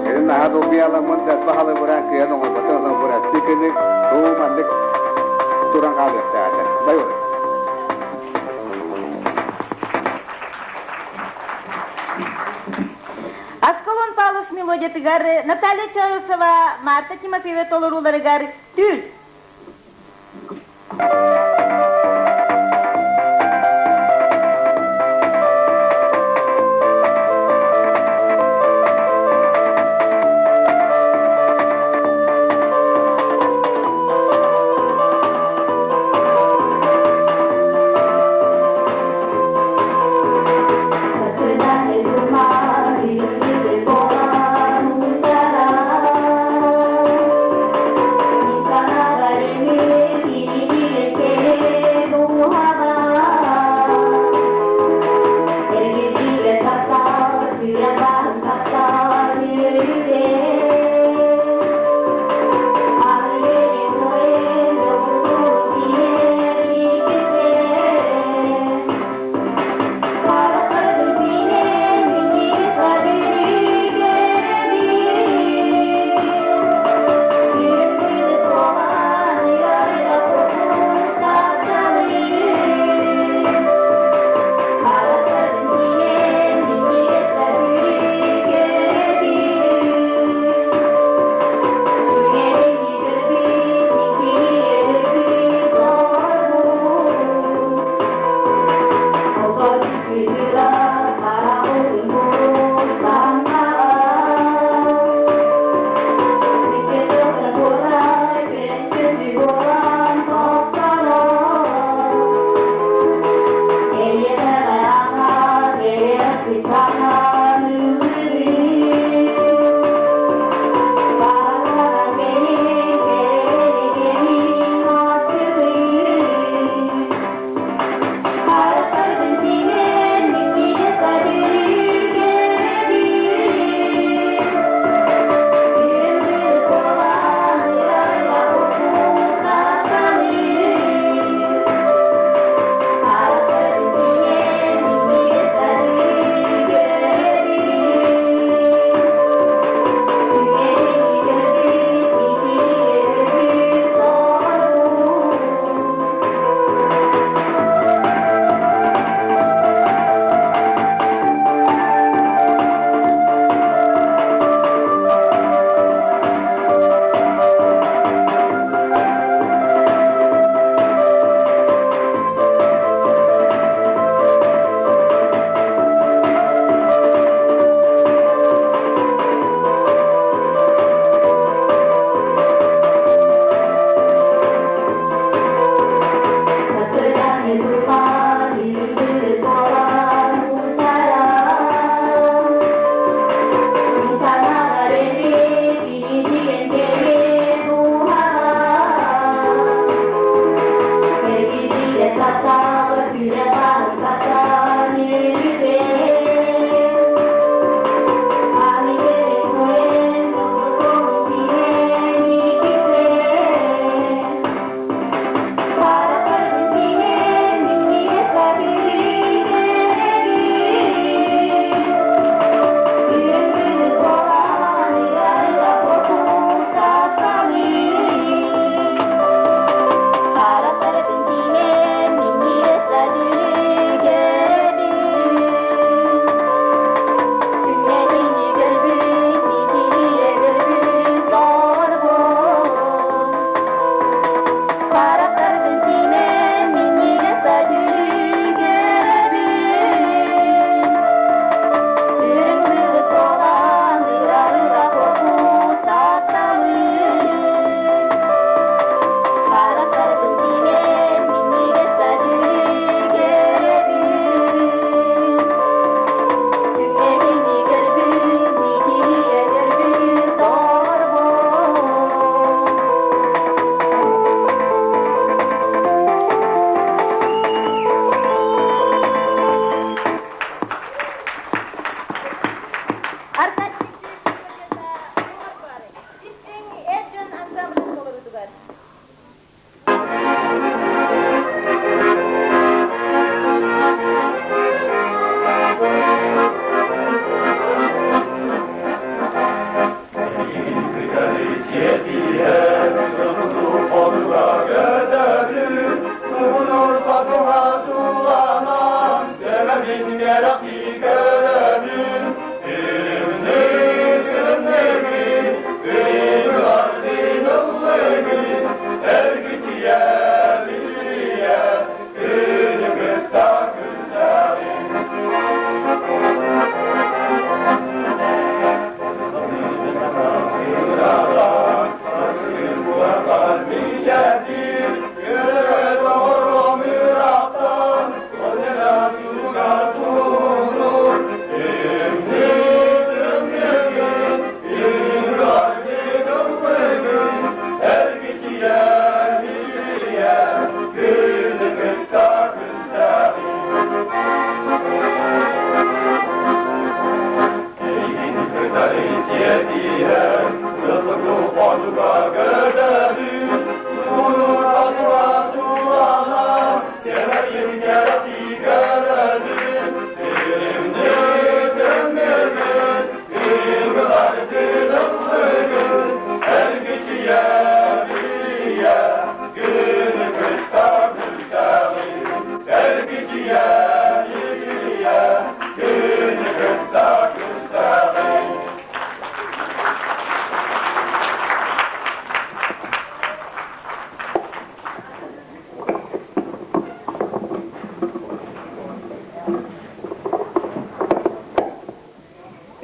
Кэлин наһаа долгуйаламмын баһалы быраан кыйан оҥорботун ылан бырастыы кыннык уу маннык туран хаалыахтаата. Байор. Аскалон Павлов мелодиятыгар Наталья Чоросова, Марта Тимофеева толорууларыгар Түүл.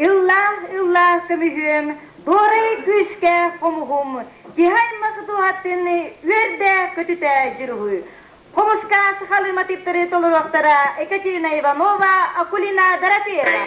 Ыллаа, ыллаа көмүһүөм, дуорай күүскэ хомуһум, киһи аймах дууһатын үөрдэ көтүтэ дьуруһуй. Хомуска сахалыы матыыптары толоруохтара Екатерина Иванова, Акулина Дорофеева.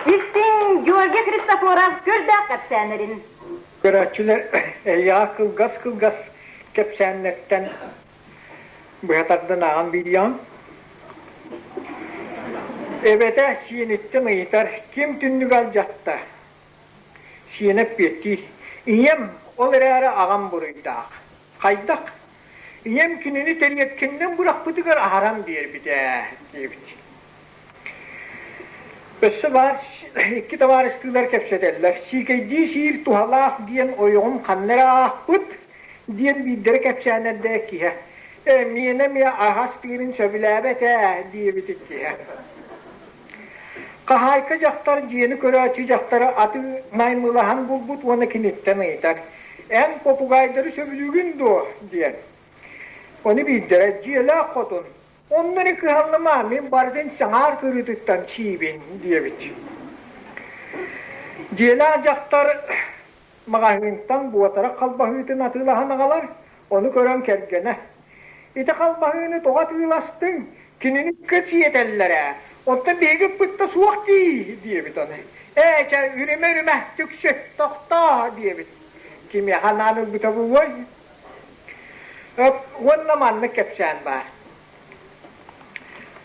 Истиҥ Георгий Христофоров көрдөөх кэпсээннэрин. Көрөөччүлэр эйиэхэ кылгас-кылгас кэпсээннэртэн быһа тардан ааҕан биэриэҕим. Эбэтэ сиэниттэн ыйытар, ким түннүгү алдьатта? Сиэнэ эппиэттиир, ийэм ол эрээри аҕам буруйдаах. Хайдах? Ийэм кинини тэриэккиннэн бырахпытыгар аһаран биэрбитэ диэбит. Өссө баар икки табаарыстыылар кэпсэтэллэр. Сиикэйдии сиир туһалаах диэн ойоҕум ханна эрэ аахпыт диэн биирдэрэ кэпсээн эрдэ иккиһэ. Ээ, миэнэ эмиэ аһас тыырын сөбүлээбэт ээ диэбит иккиһэ. Хаһаайка дьахтар дьиэни көрөөччү дьахтары аты наймылаһан булбут уонна киниттэн ыйытар: «Эн попугайдары сөбүлүүгүн дуо?» диэн. Ону биирдэрэ: «Дьиэлээх хотун. Онно эрэ кыһаллыма, мин барытын саҥаар кырыытыттан сиибин диэбит. Дьиэлээх дьахтар маҕаһыынтан буотарах халбаһыытын атыылаһан аҕалар, ону көрөн кэргэнэ: «Ити халбаһыыны тоҕо атыыластыҥ? Кинини кыс сиэтэллэр ээ, оттон биһиги ыппыт суох дии» диэбит ону. «Ээ, чэ, үрүмэ-үрүмэ, түксү, тохтоо» диэбит. Кимиэхэ анаан ылбыта буолуой? Уонна маннык кэпсээн баар.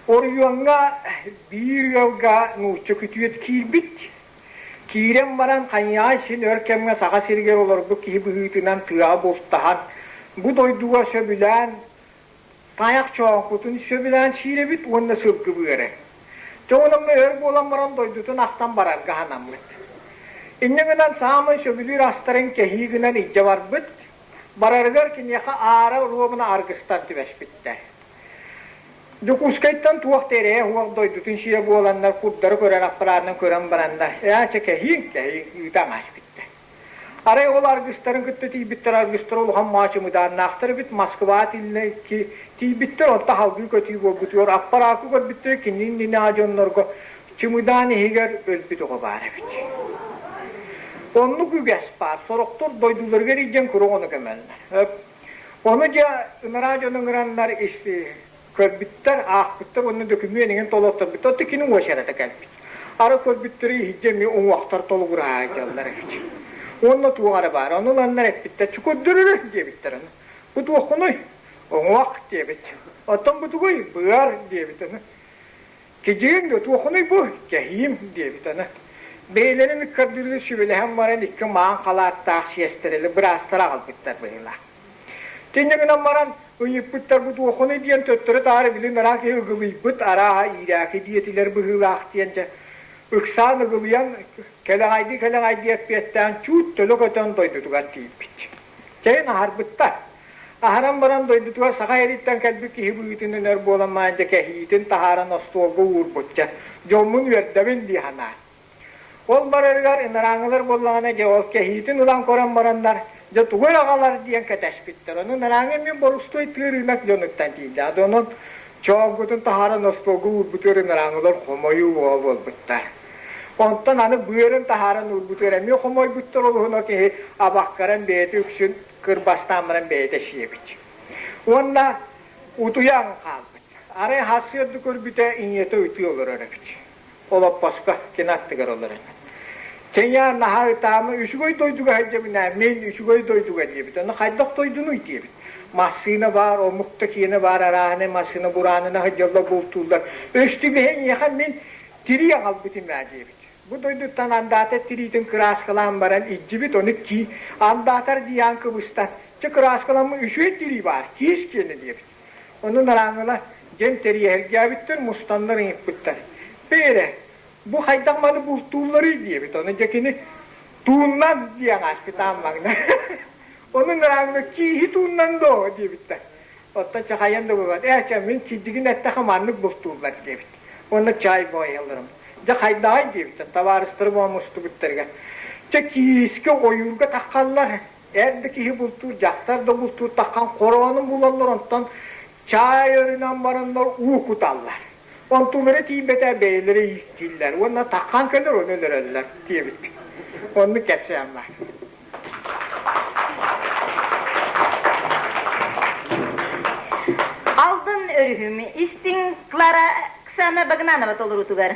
Оройуоҥҥа биир ыалга нуучча күтүөт киирбит. Киирэн баран хайаан син өр кэмҥэ Саха сиригэр олорбут киһи быһыытынан тыаҕа бултаһан, бу дойдуга сөбүлээн тайах чооҥкутун сөбүлээн сиир эбит уонна сылгы быара. Дьэ онон өр буолан баран дойдутун ахтан барарга санаммыт. Инньэ гынан саамай сөбүлүүр астарын кэһии гынан илдьэ барбыт. Барарыгар киниэхэ аара оруобуна аргыстар түбэспиттэр. Дьокуускайтан туох да эрэйэ суох дойдутун сирэ буоланнар курдары көрөр аппараатынан көрөн бараннар, ээ чэ кэһииҥ, кэһииҥ ыытан ааспыттар. Арай ол аргыстарын кытта тиийбиттэр аргыстара улахан маачымыдааннаахтар эбит, Москва тиийбиттэр, онто салгыы көтүү буолбутугар аппараакы көрбүттэрэ кини иннинээҕи дьоннорго чымыдаан иһигэр өлбүт оҕо баар эбит. Оннук үгэс баар, сорохтор дойдуларыгар илдьэн кура оҕону көмөллөр. Ону дьэ ынараа дьону ыҥыраннар көрбүттэр, аахпыттар уонна дөкүмүөн иҥин толотторбуттар. Оттон кини уочарата кэлбит. Ара көрбүттэрэ иһирдьэ эмиэ уҥуохтар толугураһа сылдьаллар эбит. Уонна туох эрэ баар. Ону ыланнар эппиттэр, чукурдуруру диэбиттэр аны. Бу туоххунуй? Уҥуох диэбит. Оттон бу тугуй? Быар диэбит аны. Кидьиҥ да туоххунуй бу? Кэһиим диэбит аны. Бэйэлэрин ыккардыырга сүбэлэһэн баран икки маан халааттаах сиэстэрэлэри быраастары аҕалбыттар быһыылаах. Инньэ гынан баран ыйыппыттар бу туоххунуй диэн төттөрү-таары билин ыраах киһи ыгылыйбыт, арааһа иирээки диэтилэр быһыылаах диэн дьэ ыксаан ыгылыйан кэлэҕэйдии-кэлэҕэйдии эппиэттээн чуут төлө көтөн дойдутугар тиийбит. Чэйин аһарбыттар. Аһаран баран дойдутугар саха эриттэн кэлбит киһи быһыытынан өр буолан маан дьэ кэһиитин таһааран остуолга уурбут дьэ дьоммун үөрдэбин дии санаан. Ол барарыгар ынарааҥылар буоллаҕына дьэ ол кэһиитин ылан көрөн бараннар дьэ тугу эрэ аҕалар диэн кэтэспиттэр. Ону ынарааҥы эмиэ борустуой тыа ырыынак дьонуттан тиийдэ. Онон чоогутун таһааран остуолга уурбутугар ынарааҥылар хомойуу буола буолбуттар. Онтон аны быарын таһааран уурбутугар эмиэ хомойбуттар олуһуна киһи абаккаран бэйэтэ үксүн кырбастаан баран бэйэтэ сиэбит. Уонна утуйан хаалбыт. Арай сарсыарда көрбүтэ ийэтэ ытыы олорор эбит. Олоппоско кини аттыгар олорон. Чэйээ наһаа ытаама үчүгэй дойдуга сылдьабын ээ, мин үчүгэй дойдуга диэбит. Ону хайдах дойдунуй диэбит. Массыына баар, омук да киэнэ баар, арааһынай массыына бураанына сылдьаллар, бултууллар. Өстүбэһэ эйиэхэ мин тирии аҕалбытым ээ диэбит. Бу дойдуттан андаатар тириитин кырааскалаан баран илдьибит, ону ки андаатар диэн кыбыстан, чэ кырааскаламмыт үчүгэй тирии баар, киис киэнэ диэбит. Ону нарааҥыла дьэн тэрийэһэргээбиттэр, мустаннар ыйыппыттар. Бээрэ, бу хайдах маны бултуулларый диэбит. Ону дьэ кини тууннан диэн ааспыт аан маҥнай. Ону нарааҥыла кииһи тууннан доо диэбиттэр. Оттон чахайан да буолбат, ээ чэ мин кирдьигин эттэххэ маннык бултууллар диэбит. Уонна чай буойалларым. Дьэ хайдаҕай диэбиттэр, табаарыстарым мустубуттарыгар. Чэ киискэ ойуурга таххаллар, эр да киһи бултуур, дьахтар да бултуур таххан хороонун булаллар, онтон чаай өрүнэн бараннар уу куталлар. Онтулара тиийбэтэ бэйэлэрэ ииктииллэр уонна таххан кэлэр ону өлөрөллөр диэбит. Оннук кэпсээн баар. Алдан өрүһүм истиҥ Клара Оксана Багнанова толоруутугар.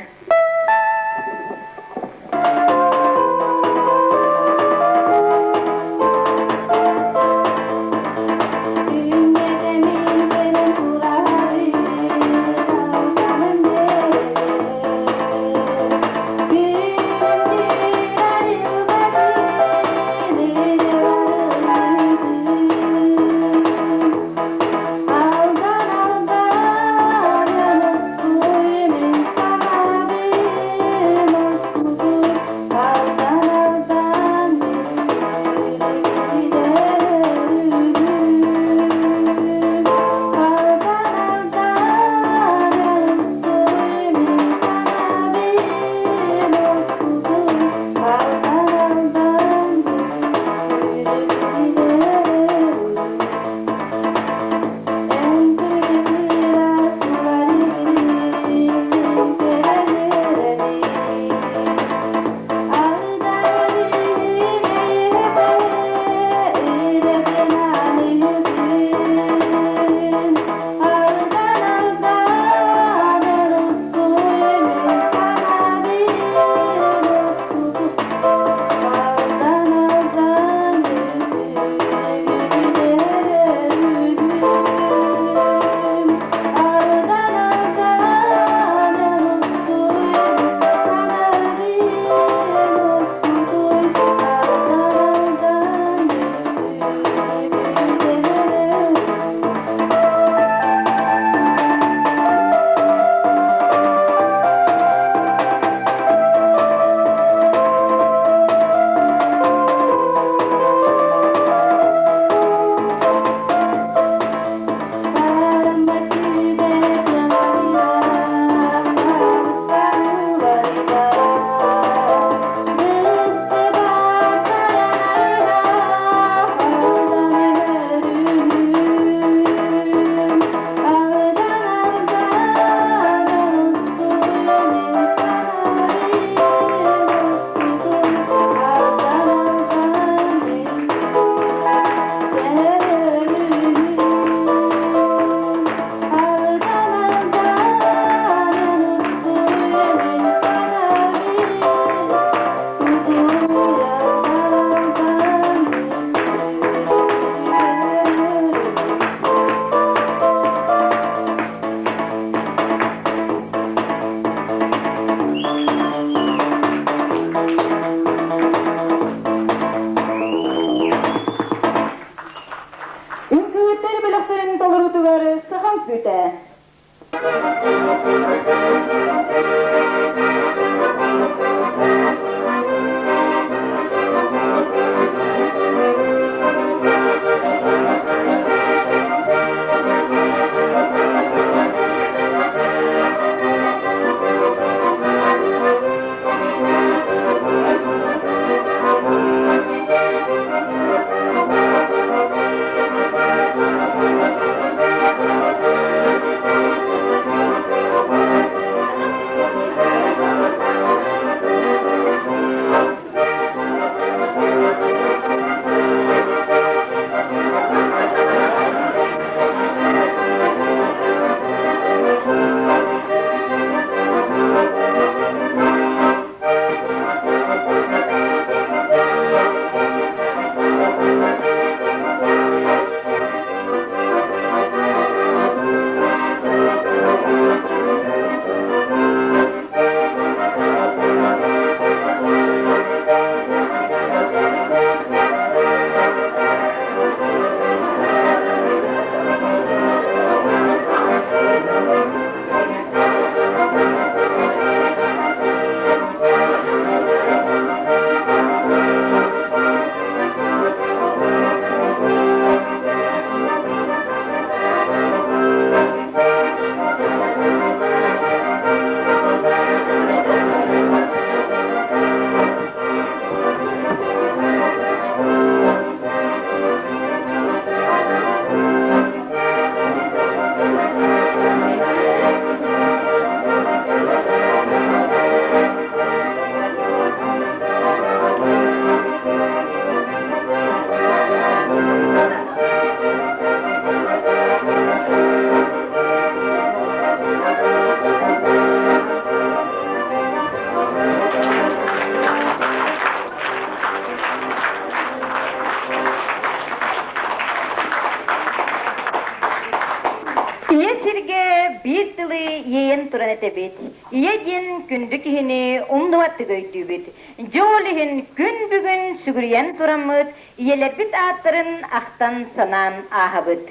туран этэбит. Ийэ диэн күндү киһини умнубаттык өйдүүбүт. Дьэ ол иһин күн бүгүн сүгүрүйэн тураммыт ийэлэрбит ааттарын ахтан-санаан ааһабыт.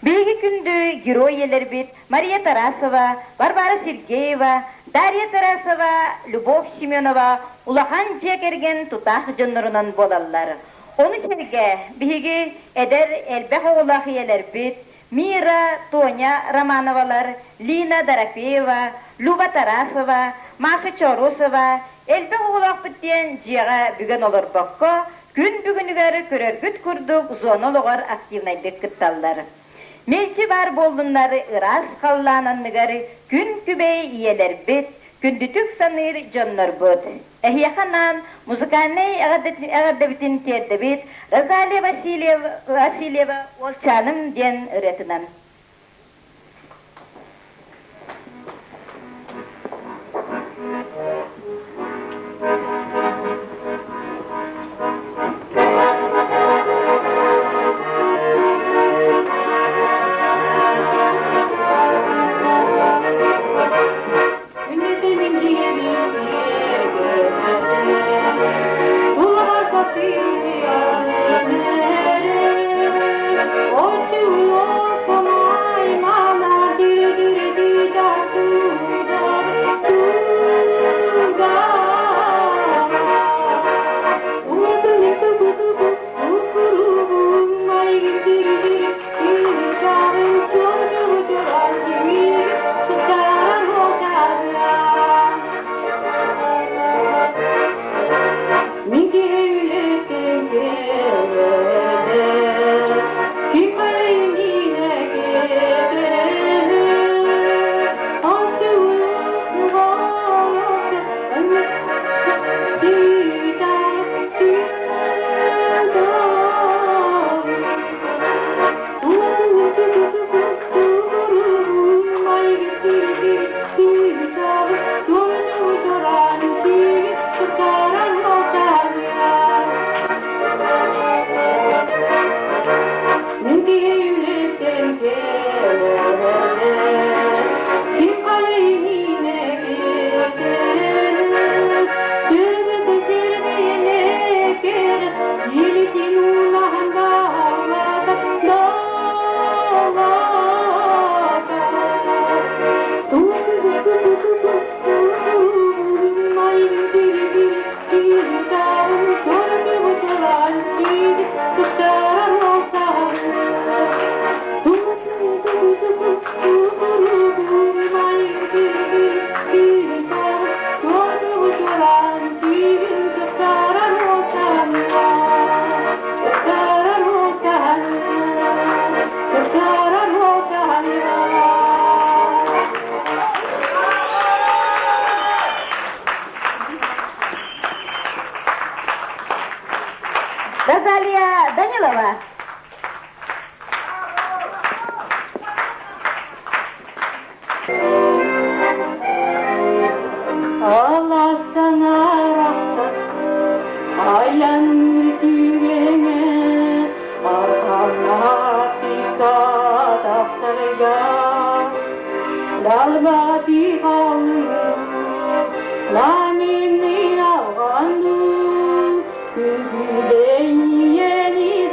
Биһиги күндү герой ийэлэрбит Мария Тарасова, Варвара Сергеева, Дарья Тарасова, Любовь Семенова улахан дьиэ кэргэн тутаах дьоннорунан буолаллар. Ону сэргэ биһиги эдэр элбэх оҕолоох ийэлэрбит Мира, Тоня Романовалар, Лина Дорофеева, Люба Тарасова, Маша Чоросова элбэх оҕолоохпут диэн дьиэҕэ бүгэн олорбокко, күн бүгүнүгэр көрөргүт курдук зона олоҕор активнайдык кытталлар. Мэлдьи баар буоллуннар ыраас халлаан анныгар күн күбэй ийэлэрбит, күндүтүк саныыр дьоннорбут. Эһиэхэ анаан музыкальнай эҕэрдэбитин тиэрдэбит Розалия Васильева «Уолчааным» диэн ырыатынан. Розалия Данилова. Аластан арахсар айан түгэҥэ архаҥҥа тахсарга далбати халлыы ламинный алҕанныы күгүлэйиэни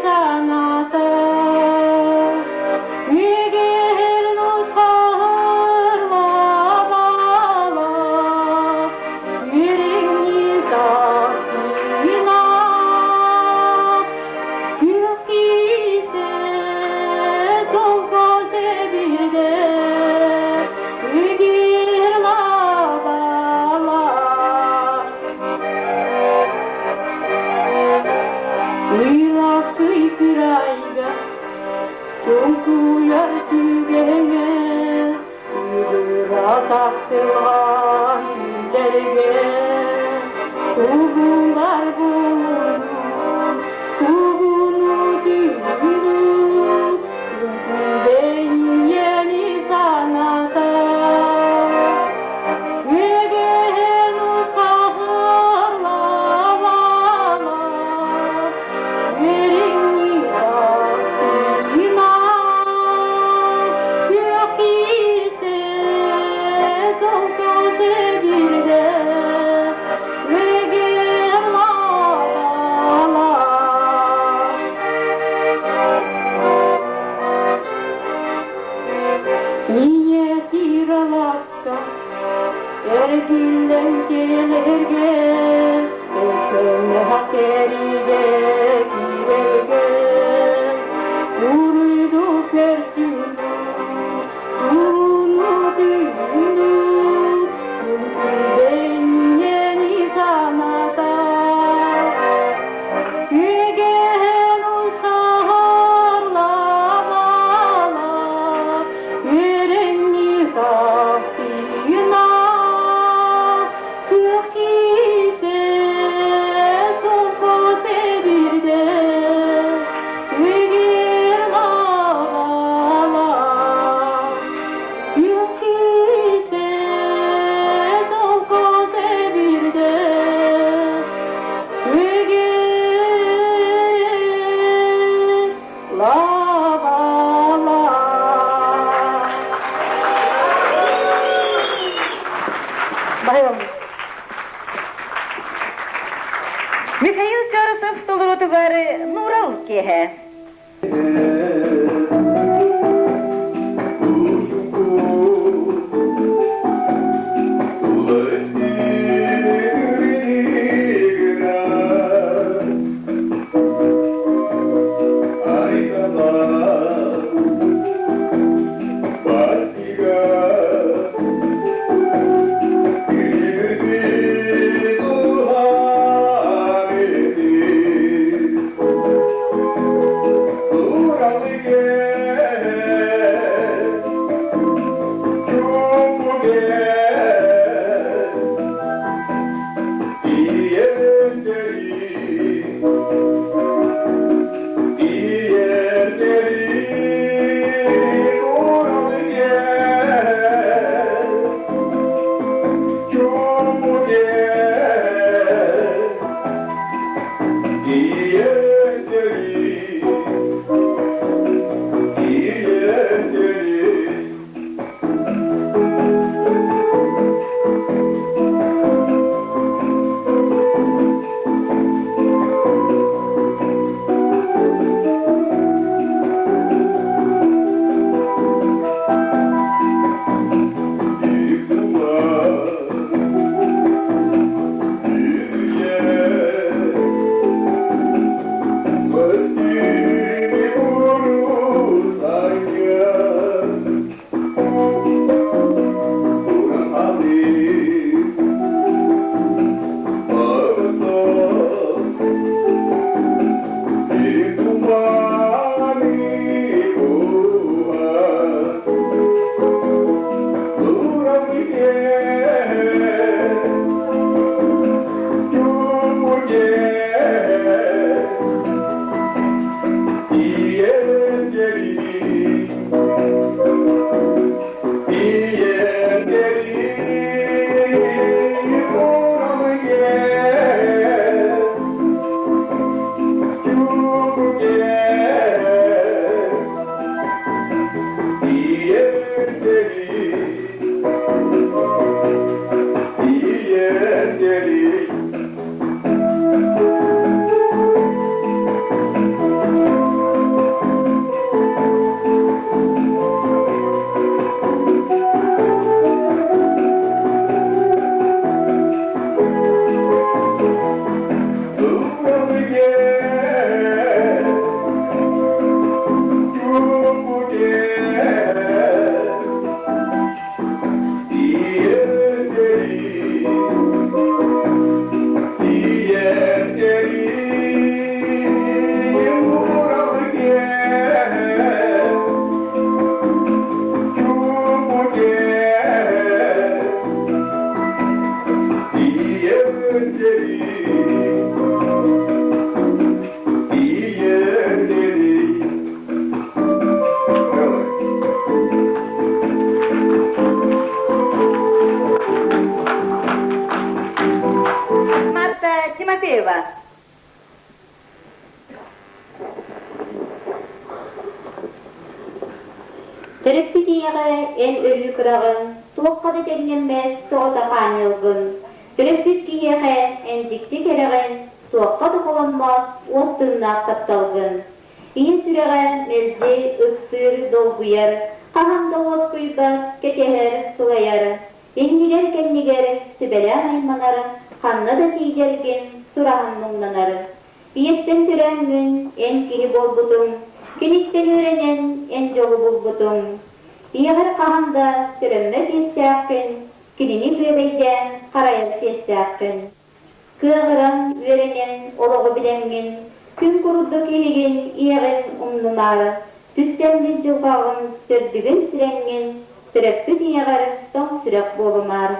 саната Кырайга Чуҥкуйар түгэҥэ Ыгыра тахсылҕан үндэргэ Тугулар булуну, тугуну түгүнү Үҥкүлэйиэни саната Үөгэһэн усаһалабала Иллэҥ киэлэргэ, өкөҥҥө кэригэ киирэргэ, уруйду көрсүнүү, ууну түүнүү, күн-күбэйэни саната. Үгэһин усаһарлабала, үөрэнни сахсыйна, күөх киисэ солко сэбирдэ, үгэр лабала. Күөх киисэ солко сэбирдэ, үгэр лабала. Михаил Чоросов толоруутугар Нурал киэһэ. Марта Тимофеева. Төрөппүт ийэҕэ эн өрүү кыраҕын, туохха да тэҥнэммэт тоҕото хаанньалгын. Төрөппүт киһиэхэ эн дьикти кэрэҕин, туохха да холоммот уот тыыннаах тапталгын. Ийэ сүрэҕэ мэлдьи ыксыыр, долгуйар, хаһан да уоскуйбат, кэтэһэр, сылайар. Иннигэр-кэннигэр сүбэлээн айманар, ханна да тиийдэргин сураһан муҥнанар. Ийэттэн төрөөҥҥүн эн киһи буолбутуҥ, киниттэн үөрэнэн эн дьолу булбутуҥ. Ийэҕэр хаһан да төлөммөт иэстээххин, кинини бүөбэйдээн харайар чиэстээххин. Кыаҕыран, үөрэнэн, олоҕу билэҥҥин, күн курдук иһигин, ийэҕин умнумаар, түстэммит дьылҕаҕын төрдүгүн сирэҥҥин, төрөппүт ийэҕэр тоҥ сүрэх буолумаар.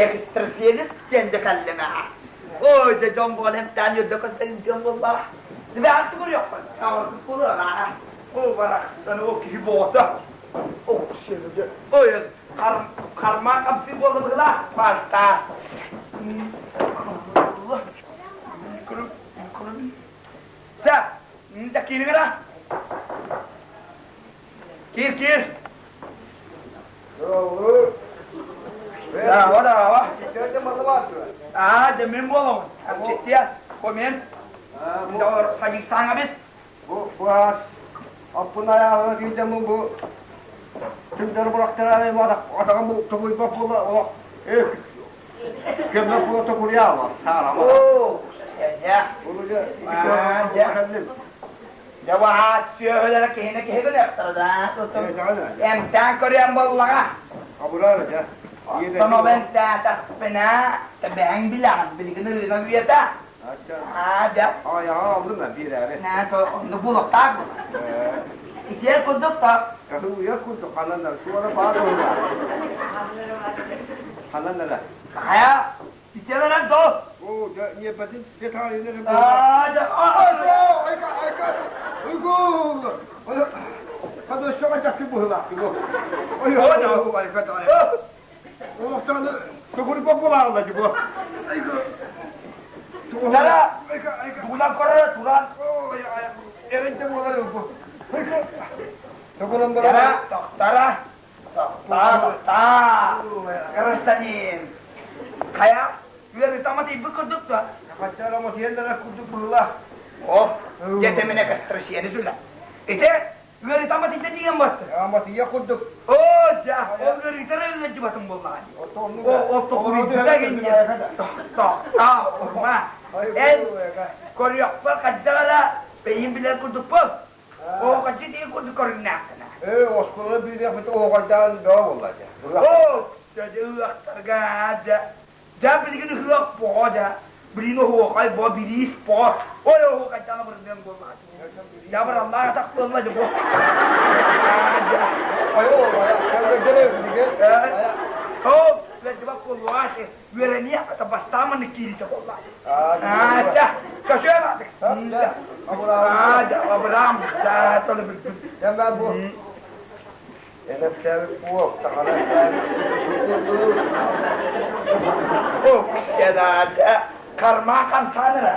Экстрасенс диэн да кэллим ээ. Ой, дьэ дьон буолан эмтээн үөрдэ көстөрүн дьон буоллаҕа. Бэҕэт көрүөххүн, буолуоҕа. О, барахсан, о киһи боҕото. О, ой, Хармаан хамсыы буолла быһыылаах, паастаа. Сэ, кииригира. Киир, киир. Здорово, здорово. Аа, дьэ мин буолабын. Читтиэ, коммент. Садикстаҥа бис. Бу бу аас аппын айааҕына тиийдэммин бу түҥнэри бырахтараайым атаҕым бу токуйбат буола олох көмө буола токуруйаама саарама. Оо, сэнэ. Дьэ. Дьэ баһаат сүөһүлэрэ киһини киһи гыныахтара да. Эмтээн көрүөн буоллаҕа. Абыраар дьэ. Оттон ол эмтээтэхпинэ, бэйэҥ билэҕин, билигин ырыынак үйэтэ. Аа, дьэ. Айаҕа аллым биирээри. Наа, то оннук буолуохтаах буолар. Итиэр курдук та. Уйар курдук ханан эрэ суора баар буолла. Ханан эрэ. Хайа, итиэр до. Оо, дьэ, ньиэпэтин дьэ таайын эрэ Аа, дьэ, Айка, айка, уйгу. Хадыссаҕа дьахты быһылаах бу. Ой, айка, айка. Олохтону төгүрүк булаалла дьи бу. Тара, тугунан көрөр туран. Эрэнте буолар бу. Төгүрүн Тара, тохтара, тохта, тохта. Гражданин. Хайа, үөрүтама тиийбит курдук да. Хаччара мотиеллара курдук быһыылаах. О, дьэ мине кастросиени сүлэ. Ите Ыарыта аматыйда диэн батты. Аматыйа курдук. Оо, дьэ, ол ыарыытара ыалдьыбатын буоллаҕа дии. О, оттокуруйбута гинньэ. Тохтоо, урма. Эн көрүөхпэр хайдах эрэ бэйин билэр курдукпун. Оохаччы диэн курдук көрүҥнээххинэ. Ээ, оскуола биириэхпит оһоҕойдаан бөҕө буолла дьэ. Оо, дьэ, ыахтарга, дьэ. Дьэ билигин ыһыах боҕо дьэ. Билигин оһуохай бо, бириис бо. Ой оһуохайдаана бырыныан буоллаҕа. Дьэ бараллаах атах буолла дьэ бу. Оо, үөрдүбэт буолуоҕа үөрэниэ ата бастаан маннык кииритэ буолла. Аа, дьэ, көсүөм атык. Аа, дьэ, абыраам, дьэ, толы билбит. Дьэ, бу Энэптээбит буок, таҥара Уксенаада карма хамсаныра.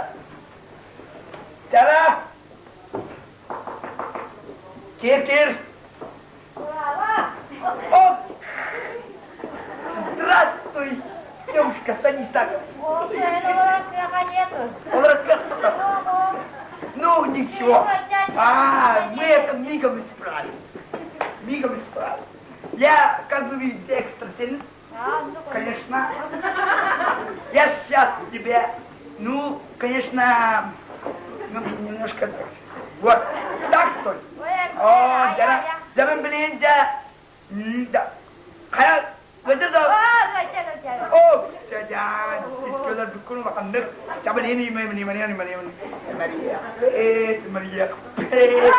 Тара! Кир-кир! О! Здравствуй, девушка, садись так. Ну, ничего. А, мы это мигом исправим. Мигом исправим. Я, как вы видите, экстрасенс. Конечно. Я сейчас тебе, ну, конечно, ну, немножко так. Вот, так что ли? О, дьэ, дьэ, блин, дьэ, да. Хайа, ыдыр да. О, садян, сискөлөр бүккүн улаханнык. Чабылин имэ, мани, мани, мани, мани, Мария, Пет, Мария, Пет.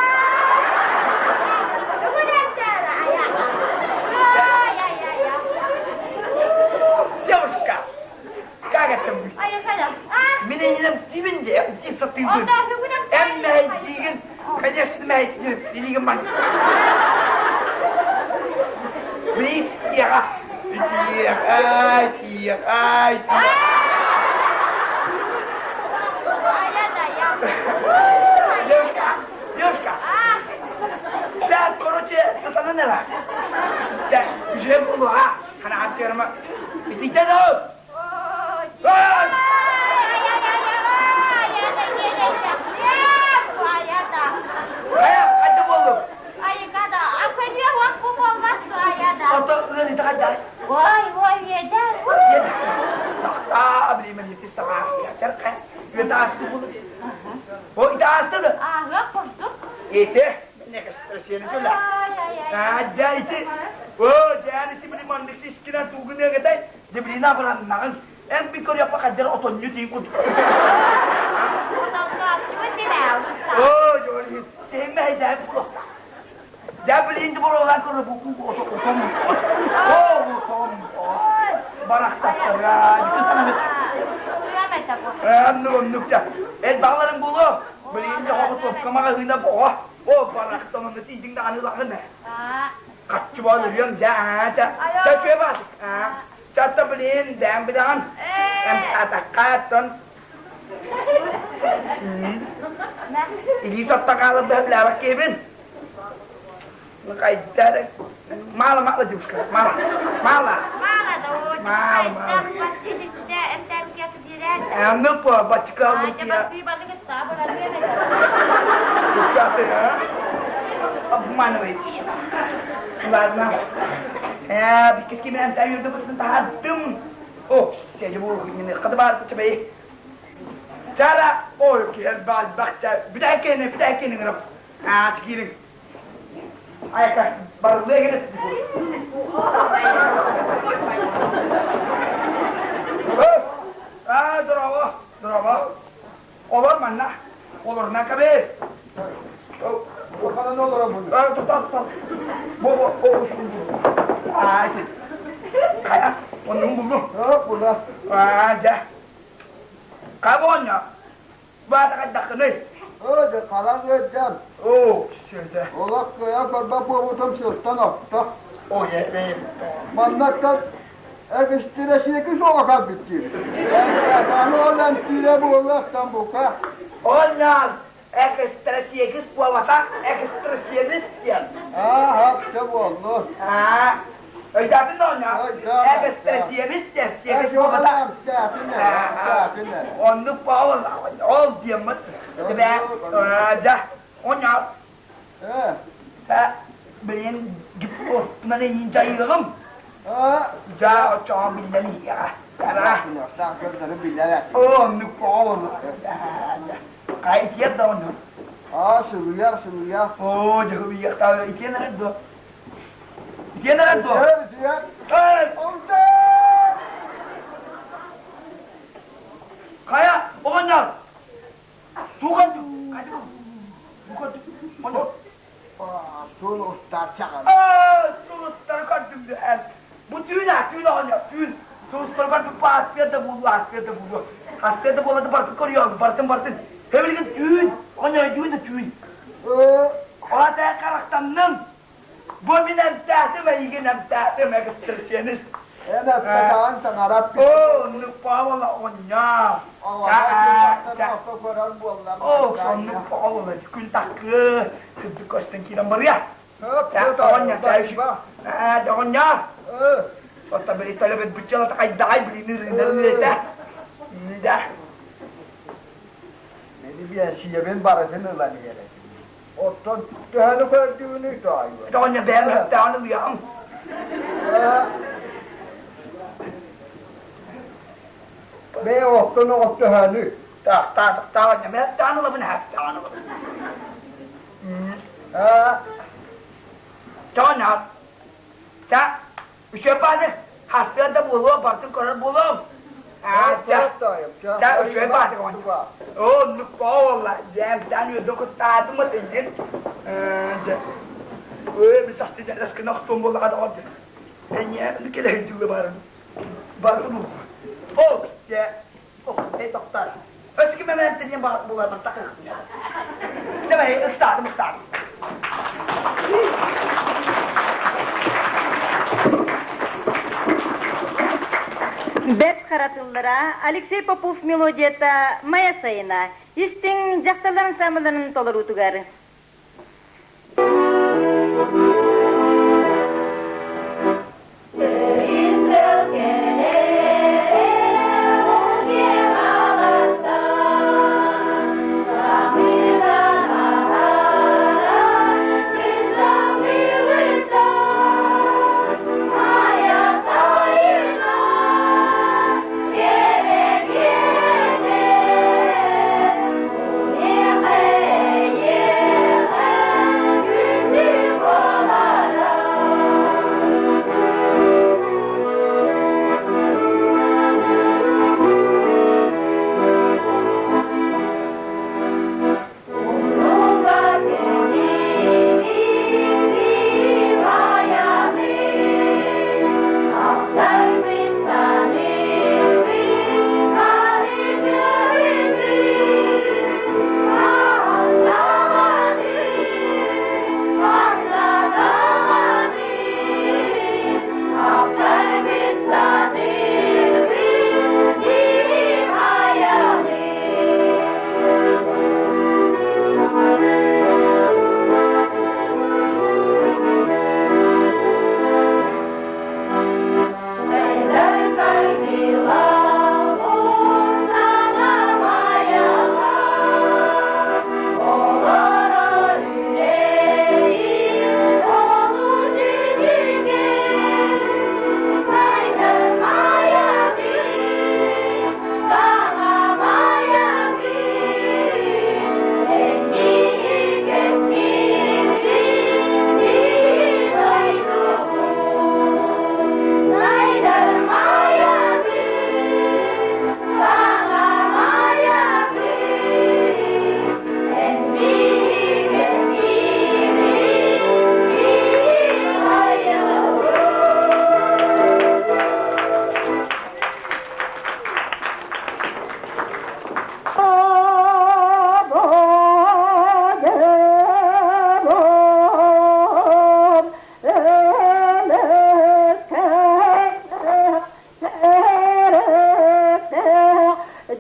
Девушка, как это быть? Мин эйиэм тибин де, ти сатыыбын. Эн мэһэйдиигин, конечно, мэһэйдиир, илиигин ман. Блин, тиэҕэ, тиэҕэ, тиэҕэ, Девушка, девушка, так, короче, сатанан эрэ. Чэ, үчүгэй буолуо, а? Ханаат көрмө. Итийтэ доо! Хайда буоллуҥ? Ото ыарыыта хайдай? Тахтаа, билимэн итис таҕаа. Чарка, үөтэ аасты буолу. О, ити ааста да? Ити, Сиэнисүлэ. Дьэ ити, оо, дьээн ити били маннык сискинэн туугун ыагатай, дебрина абыраннаҕын. Эн би көрүөхпэ хайдар отонньу тиин курдук. Оо, дьоли, сиһиҥ мэһэйдээбит буолуохтаах. Дьэ, билин ди боруолаан көрө бу отон, оо, отон, барахсаттара, дикытанабыт. Оннук, оннук дьэ. Эн баҕаларыҥ буолуо, билигин дьэ хоҕутуопка маҕаһыына боҕо. Оо, барахсан, онно тиийдиҥ даҕаны ылаҕын ээ. Хаччы буол өлүөм дьэ аа ча ча үчүгэй баатык аа чатта блин дээн билэҕин эмтаатахха оттон илии сотто хаалар бөһөплээбэт киһибин хайда мало мало девушка мало мало мало мало ну по бачка Обманываете еще. Ладно. Биккис кими антайырды бутун таһардым. О, сели бу мине кады бар чабай. Чара, ой, кел бал бахча. Бүтәкене, бүтәкене граб. А, тикирин. Айка, барылыа келет. А, здорово, здорово. Олор манна. Олорунан кэбис. Улаханын олоробун. Тута, тута. Бу, бу, бу, Аа, хайа, оннун булдум. Була. Аа, дьэ. Кабоння. Баата хайдаххыный? Оо, дьэ, харах ыалдьан. Оо, сүөдэ. Олох кыайа көрбөт буолбутум сылтан охто. Оо, ээ, Маннаттан экистирэ сиэки суоҕа кэлбит диир. Аны ол эмтиирэ буолуохтан бука. Онньон экстрасиэгис буолбатах, экстрасиэнис диэн. Аа, хапта буоллу. Аа, өйдөөтүн да оонньоо? Экстрасиэнис диэн сиэгис буолбатах. Оннук ол, ол диэммит. Тебе, дьэ, оонньоо. Билин гиппостунан эйиин дьайыаҕым. Дьэ, оччоҕо биллэн иһиэҕэ. Оннук ол. Итиэр да оннук. Аа, сылыйар, сылыйар. Оо, дьэ, итиэн итиэн эрэр дуо? Итиэн эрэр дуо? Итиэн, итиэн. Хайа, оҕонньор! Туган Туган Сулустар чаҕыл. Сулустары көрдүм эн. Бу түүн а, түүн оҕонньор, түүн. Сулустары көрдүм, бу ассыа да буолуо, ассыа да буолуо. Ассыа да буолла да барытын көрүөм, барытын, барытын. Хэбилигин түүн, оҕонньор түүн да түүн. Ота харахтанным. Бу мин эмтээтим, эйигин эмтээтим, экстрасенс. Эн эппэтэҕин таҥарап Оо, нуппаабала оҕонньор. көрөр буоллар. Оо, соннук оҕолор күн таккы, сырдык көстөн киирэн барыа. Оҕонньор, оҕонньор. Ота били төлөбүт быччалата хайдаҕай билини рынар үлэтэ. Да. Мени биэсийэбин барытын ылан иһэр Оттон төһөнү көрдүүнүй тоойуо? Тоҕонньо бэйэм өттөҕүн ылыаҕым. Бэйэ оттон оҕо төһөнү? Таах, мен өттөҕүн ылабын, өттөҕүн ылабын. Тоҕонньо, ча, Үчүгэй бааны хастыан да буолуо, бартын көрөр буолуом. Аа, чэ, чэ, үчүгэй бааты оҕонньор. Оо, оннук буолла. Дьээмтээн үөрдэн куттаатым этигин. Дьэ. Өө, мин сахсы дьэрэскин охсуом буоллаҕа доҕор дьэ. Эйиэ, кэлэһин дьылы барын. Барын улла. Оо, дьэ, эй, тоқтар. Өскө мэмэнтэнien буоларбын такыахпын. Давай, ыксаатым, ыксаатым. Бэрт хара тыллара Алексей Попов мелодията Майа сайына истиҥ дьахталларын саамыларын толоруутугар.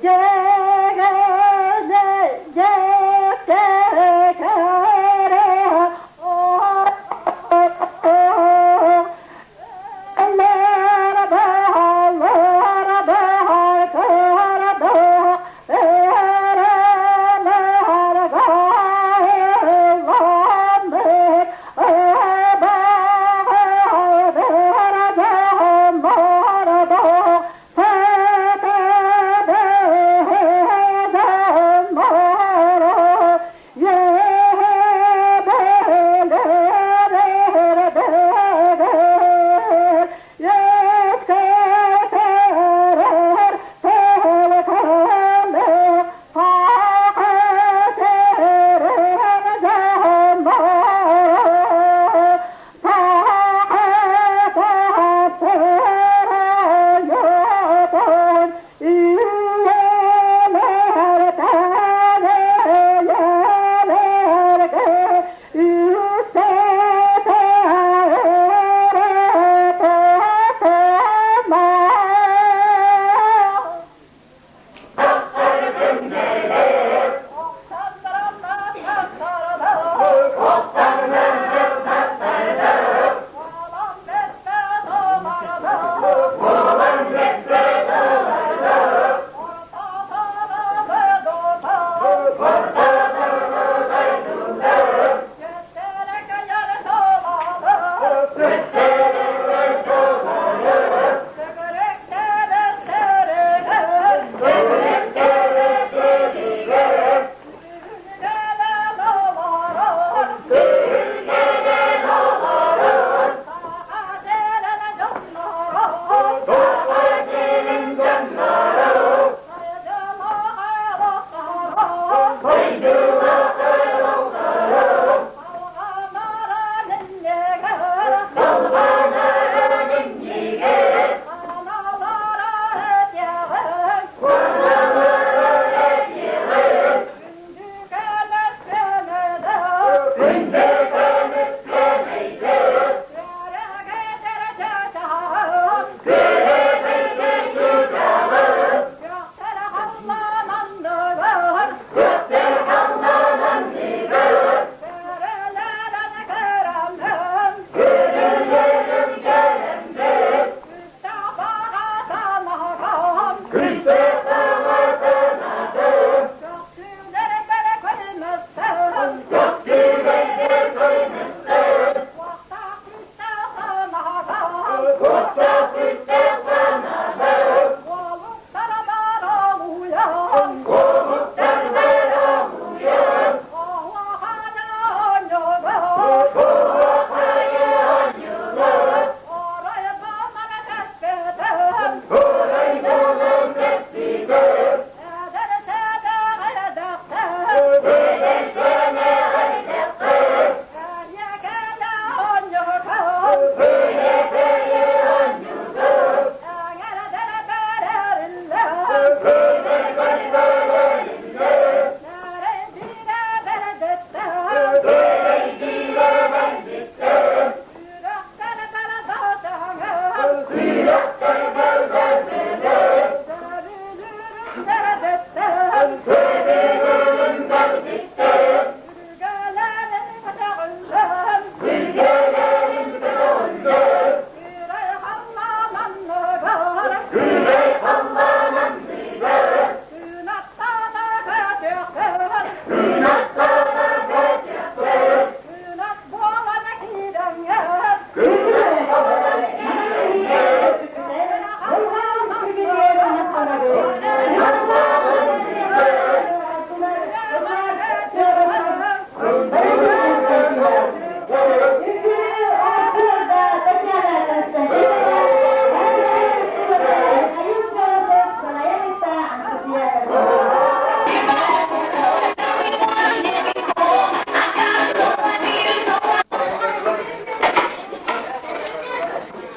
Дьэ.